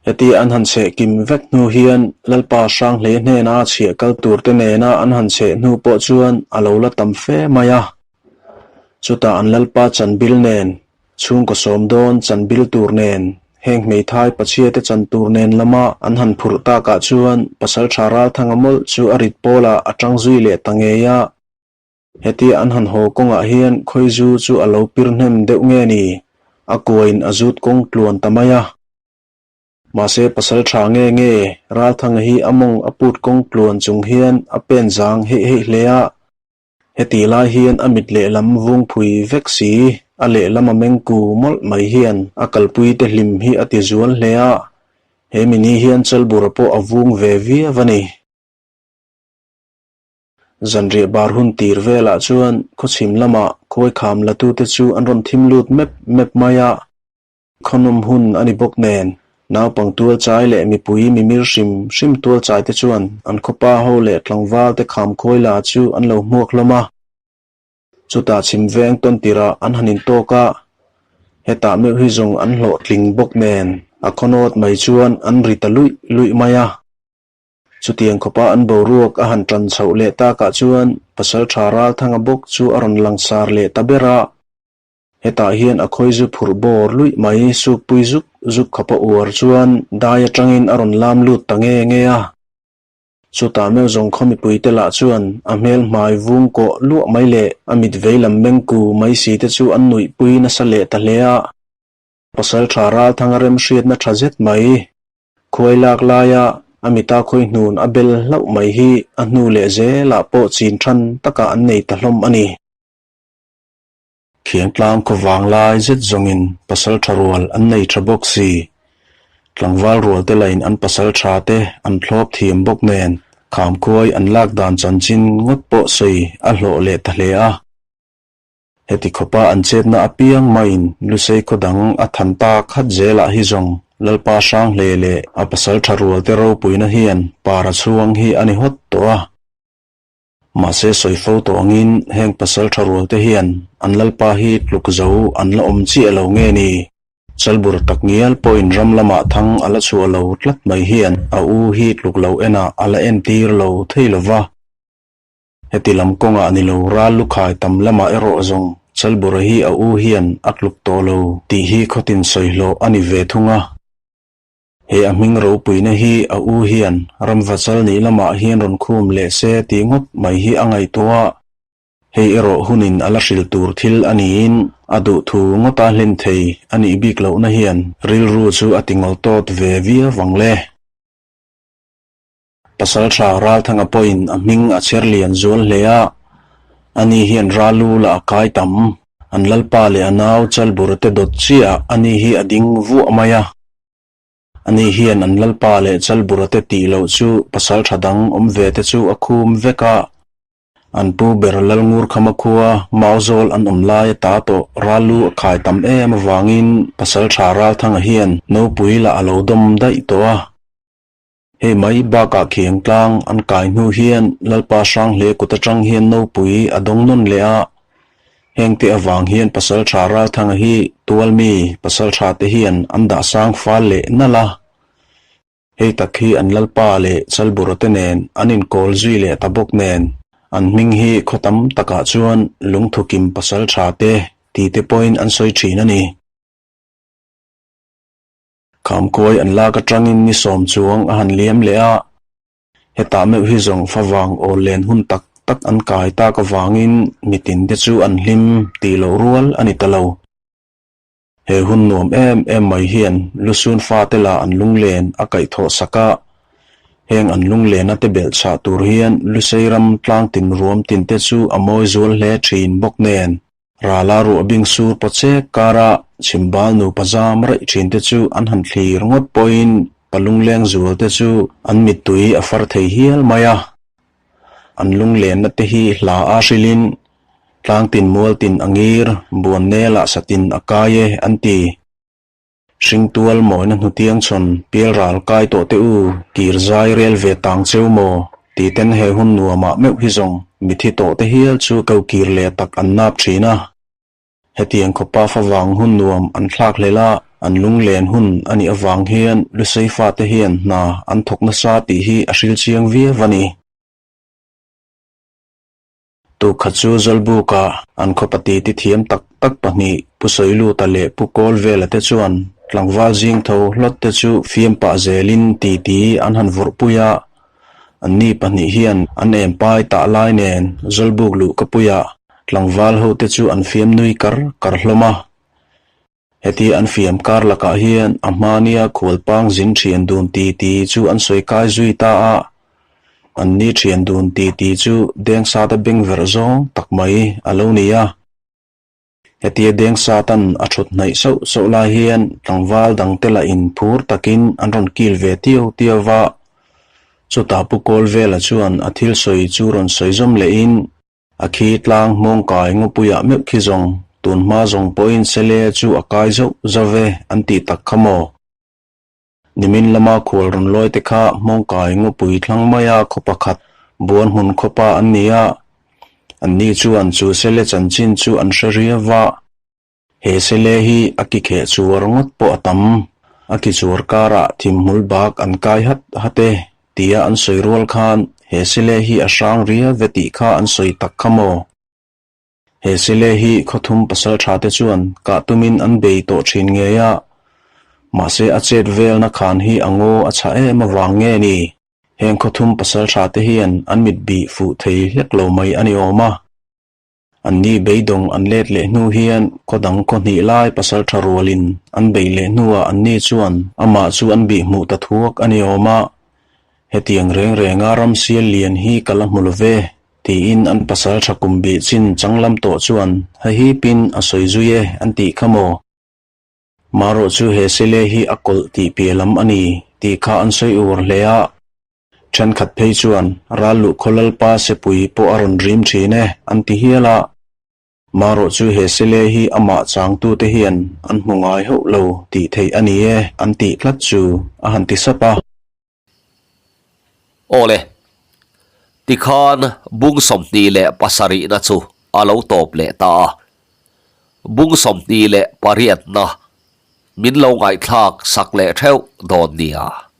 Hetia an han cheh kim vek hnu hian Lalpa Hranghlei hnena chhiah kal turte nena an han cheh hnu pawh chuan a lo la tam fe mai a. Chutah an Lalpa chanbil nen Chhungkaw sawm dawn chan bil tur nen, heng hmeithai pachhiate chan tur nen lama an han phurh takah chuan Pasaltha Ralthanga mawlh chu a rit pawlah a tang zui leh ta ngei a. Hetia an han haw kawngah hian khawizu chu a lo pir hnem deuh nge ni, a kuain a zut kawng tluan ta mai a. Mahse Pasaltha nge nge Ralthanga hi a mawng a put kawng tluan chung hian a pen zang heih heih hle a. Heti lai hian a mit lehlam vung phui vek si, a lehlam a meng ku mawlh mai hian a kalpui te hlim hi a ti zual hle a, he mini hian Chalbura pawh a vung ve viau a ni. Zanriah bar hun tir velah chuan khawchhim lamah khawikham latute chu an rawn thim lut mep mep mai a. Khawnawm hun a ni bawk nen, naupang tual chai leh mipui mimir hrim hrim tual chai te chuan an khawpa ho leh tlangval te kham khawi la chu an lo hmuak hlawm a. Chutah chhim veng tawn tirah an han intawk a, hetah meuh hi zawng an hlawhtling bawk nen a khawnawt mai chuan an ri ta luih luih mai a. Chutiang khawpa an boruak a han tan chhoh leh takah chuan Pasaltha Ralthanga bawk chu a rawn langsar leh ta ber a. Hetah hian a khawizu phurh bawr luih mai sukpui zuk zuk khawpa uar chuan dai atangin a rawn lam lut ta nge nge a. Chutah meuh zawng khaw mipuite lah chuan a hmel hmai vung kawh luah mai leh a mit vei lam meng ku mai si te chu an nuihpui nasa leh ta hle a. Pasaltha Ralthanga remhriatna tha zet mai khuai lak laia a mita khawi hnun a bel hlauh mai hi a hnu leh zelah pawh chin than takah an nei ta hlawm a ni. Khiangtlang khaw vang lai zet zawngin pasal tha rual an nei tha bawk si. Tlangval rual te lain an pasal tha te an thlawp thiam bawk nen. Khamkhuai an lak dan chanchin ngawt pawh sawi a hlawh leh ta hle a. Heti khawpa an chetna apiang maiin Lusei khaw dang a than ta khat zelah hi zawng Lalpa Hranghle leh a pasal tha rualte ropuina hian para chhuang hi a ni hawt tawh a. Mahse sawi fo tawh angin heng pasal tha rualte hian an Lalpa hi tluk zo an la awm chiah lo nge ni? Chalbur tak ngial pawhin ram lamah thang a la chhuah lo tlat mai hian a u hi tluk lo enah a la entir lo thei lo va. Heti lam kawngah ni lo ral lukhai tam lamah erawh zawng Chalbura hi a u hian a tluk tawh lo tih hi khawtin sawi hlawh a ni ve thung a. He a hming ropuina hi a u hian ramvachal nih lamah hian rawn khum leh se tih ngawt mai hi a ngaihtuah a. Hei erawh hunin a la hril tur thil a niin a duhthu ngawta hlen thei a nih bik lohna hian rilru chu a ti ngawltawt ve viau ang le. Pasalṭha Ralthanga pawhin a hming a chher lian zual hle a, ani hian Ralu lah a kai tam. An lalpa leh a nau Chalbura te dawt chiah ani hi a ding vuah mai a. Ani hian an lalpa leh Chalbura te tih loh chu pasalṭha dang awm ve te chu a khum vek a. An pu ber Lalngurkhama khua Mauzawl an awm lai a ta tawh Ralu a khai tam em avangin pasalṭha Ralthanga hian nopui lah a lo dawm daih tawh a. Hei mai bakah khiang tlang an kai hnu hian Lalpa Hranghle kut atang hian nopui a dawng nawn leh a, hengte avang hian Pasaltha Ralthanga hi tualmi Pasaltha te hian an dah sang fal leh nalh a. Hei tak hi an Lalpa leh Chalbura te nen an inkawl zui leh ta bawk nen an hming hi khaw tam takah chuan Lungthukim Pasaltha te ti te pawhin an sawi thin a ni. Khamkuai an lak atangin ni sawm chuang a han liam leh a, hetah meuh hi zawng favang awl len hun tak tak an kai tak avangin mitin te chu an hlim tih loh rual a ni ta lo. He hun nuam em em mai hian Lusun fate lah an lunglen a kaihthawh sak a, heng an lunglena te belh chhah tur hian Lusei ram tlangtin ruam tin te chu a mawi zual hle thin bawk nen. Rala ruah bing sur paw chek kara chhimbal nupa zam raih thin te chu an han thlir ngawt pawhin pa lungleng zual te chu an mittui a far thei hial mai a. An lunglenna te hi hla a hrilhin tlangtin mualtin a ngir, buan nelah satin a kai e an ti. Hringtual mawina hnutiang chhawn pial ral kai tawh teh u, kir zai rel ve tang cheu maw? Ti ten he hun nuamah meuh hi zawng mithi tawh te hial chu ko kir leh tak an nap thin a. Hetiang khawpa favang hun nuam an thlak hlel a, an lunglen hun a nih avang hian Lusei fate hian hna an thawk nasa tih hi a hril chiang viau a ni. Tukha chu Zawlbuka an khawpa titi thiam tak tak pahnih Pu Sawiluta leh Pu Kawlvela te chuan tlangval zing tho hlawt te chu fiam pah zelin titi an han vawrhpui a. Anni pahnih hian an em pai tah lai nen Zawlbuk luhkapuiah tlangval ho te chu an fiam nui kar kar hlawm a. Heti an fiam kar lakah hian a hmania khualpang zin thian dun titi chu an sawi kai zui ta a, anni thian dun titi chu Dengsata beng verh zawng tak mai a lo ni a. Hetia Dengsatan a thut hnaih sauh sauh lai hian tlangval dangte lah in phur takin an rawn kil ve tiu tiu va, chutah Pu Kawlvela chuan a thil sawi chu rawn sawi zawm lehin, A khi tlang hmawng kai ngawpuiah meuh khi zawng, tun hma zawng pawhin Sele chu a kai zauh zauh e an tih tak kha maw? Nimin lama khual rawn lawi te kha hmawng kai ngawpui thlang maia khaw pakhat buan hmun khawpa an ni a, anni chuan chu Sele chanchin chu an hre riau va. He Sele hi a ki kheh chuar ngawt pawh a tam. A ki chuar karah thimhmul bak an kai hat hat e tia an sawi rual khan he Sele hi a hrang riau ve tih kha an sawi tak kha maw? He Sele hi khawthum pasal tha te chuan kah tumin an bei tawh thin ngei a, mahse a chet velna khan hi a ngaw a chhah em avang nge ni? Heng khawthum pasal tha te hian an mit bih fuh thei hlek lo mai a ni awm a. Anni beidawng an let leh hnu hian khaw dang khaw hnih lai pasal tha rualin an bei leh hnuah anni chuan amah chu an bih hmuh ta thuak a ni awm a, hetiang reng renga ram sial lian hi ka la hmu lo ve, tiin an pasal tha kum bih chin changlam tawh chuan hahipin a sawi zui e an tih kha maw? Marawh chu he sele hi a kawlh tih piah lam a ni tih kha an sawi ur hle a. Thenkhat phei chuan ral luh khaw lalpa sepui pawh a rawn rim thin e an ti hial a. Marawh chu he sele hi amah changtute hian an hmu ngai hauh lo tih theih a ni e an tih tlat chu a han ti sap a. Awle, tikhan bung 27na chu a lo tawp leh ta a. Bung 28na min lo ngaihthlak sak leh theuh dawn nia.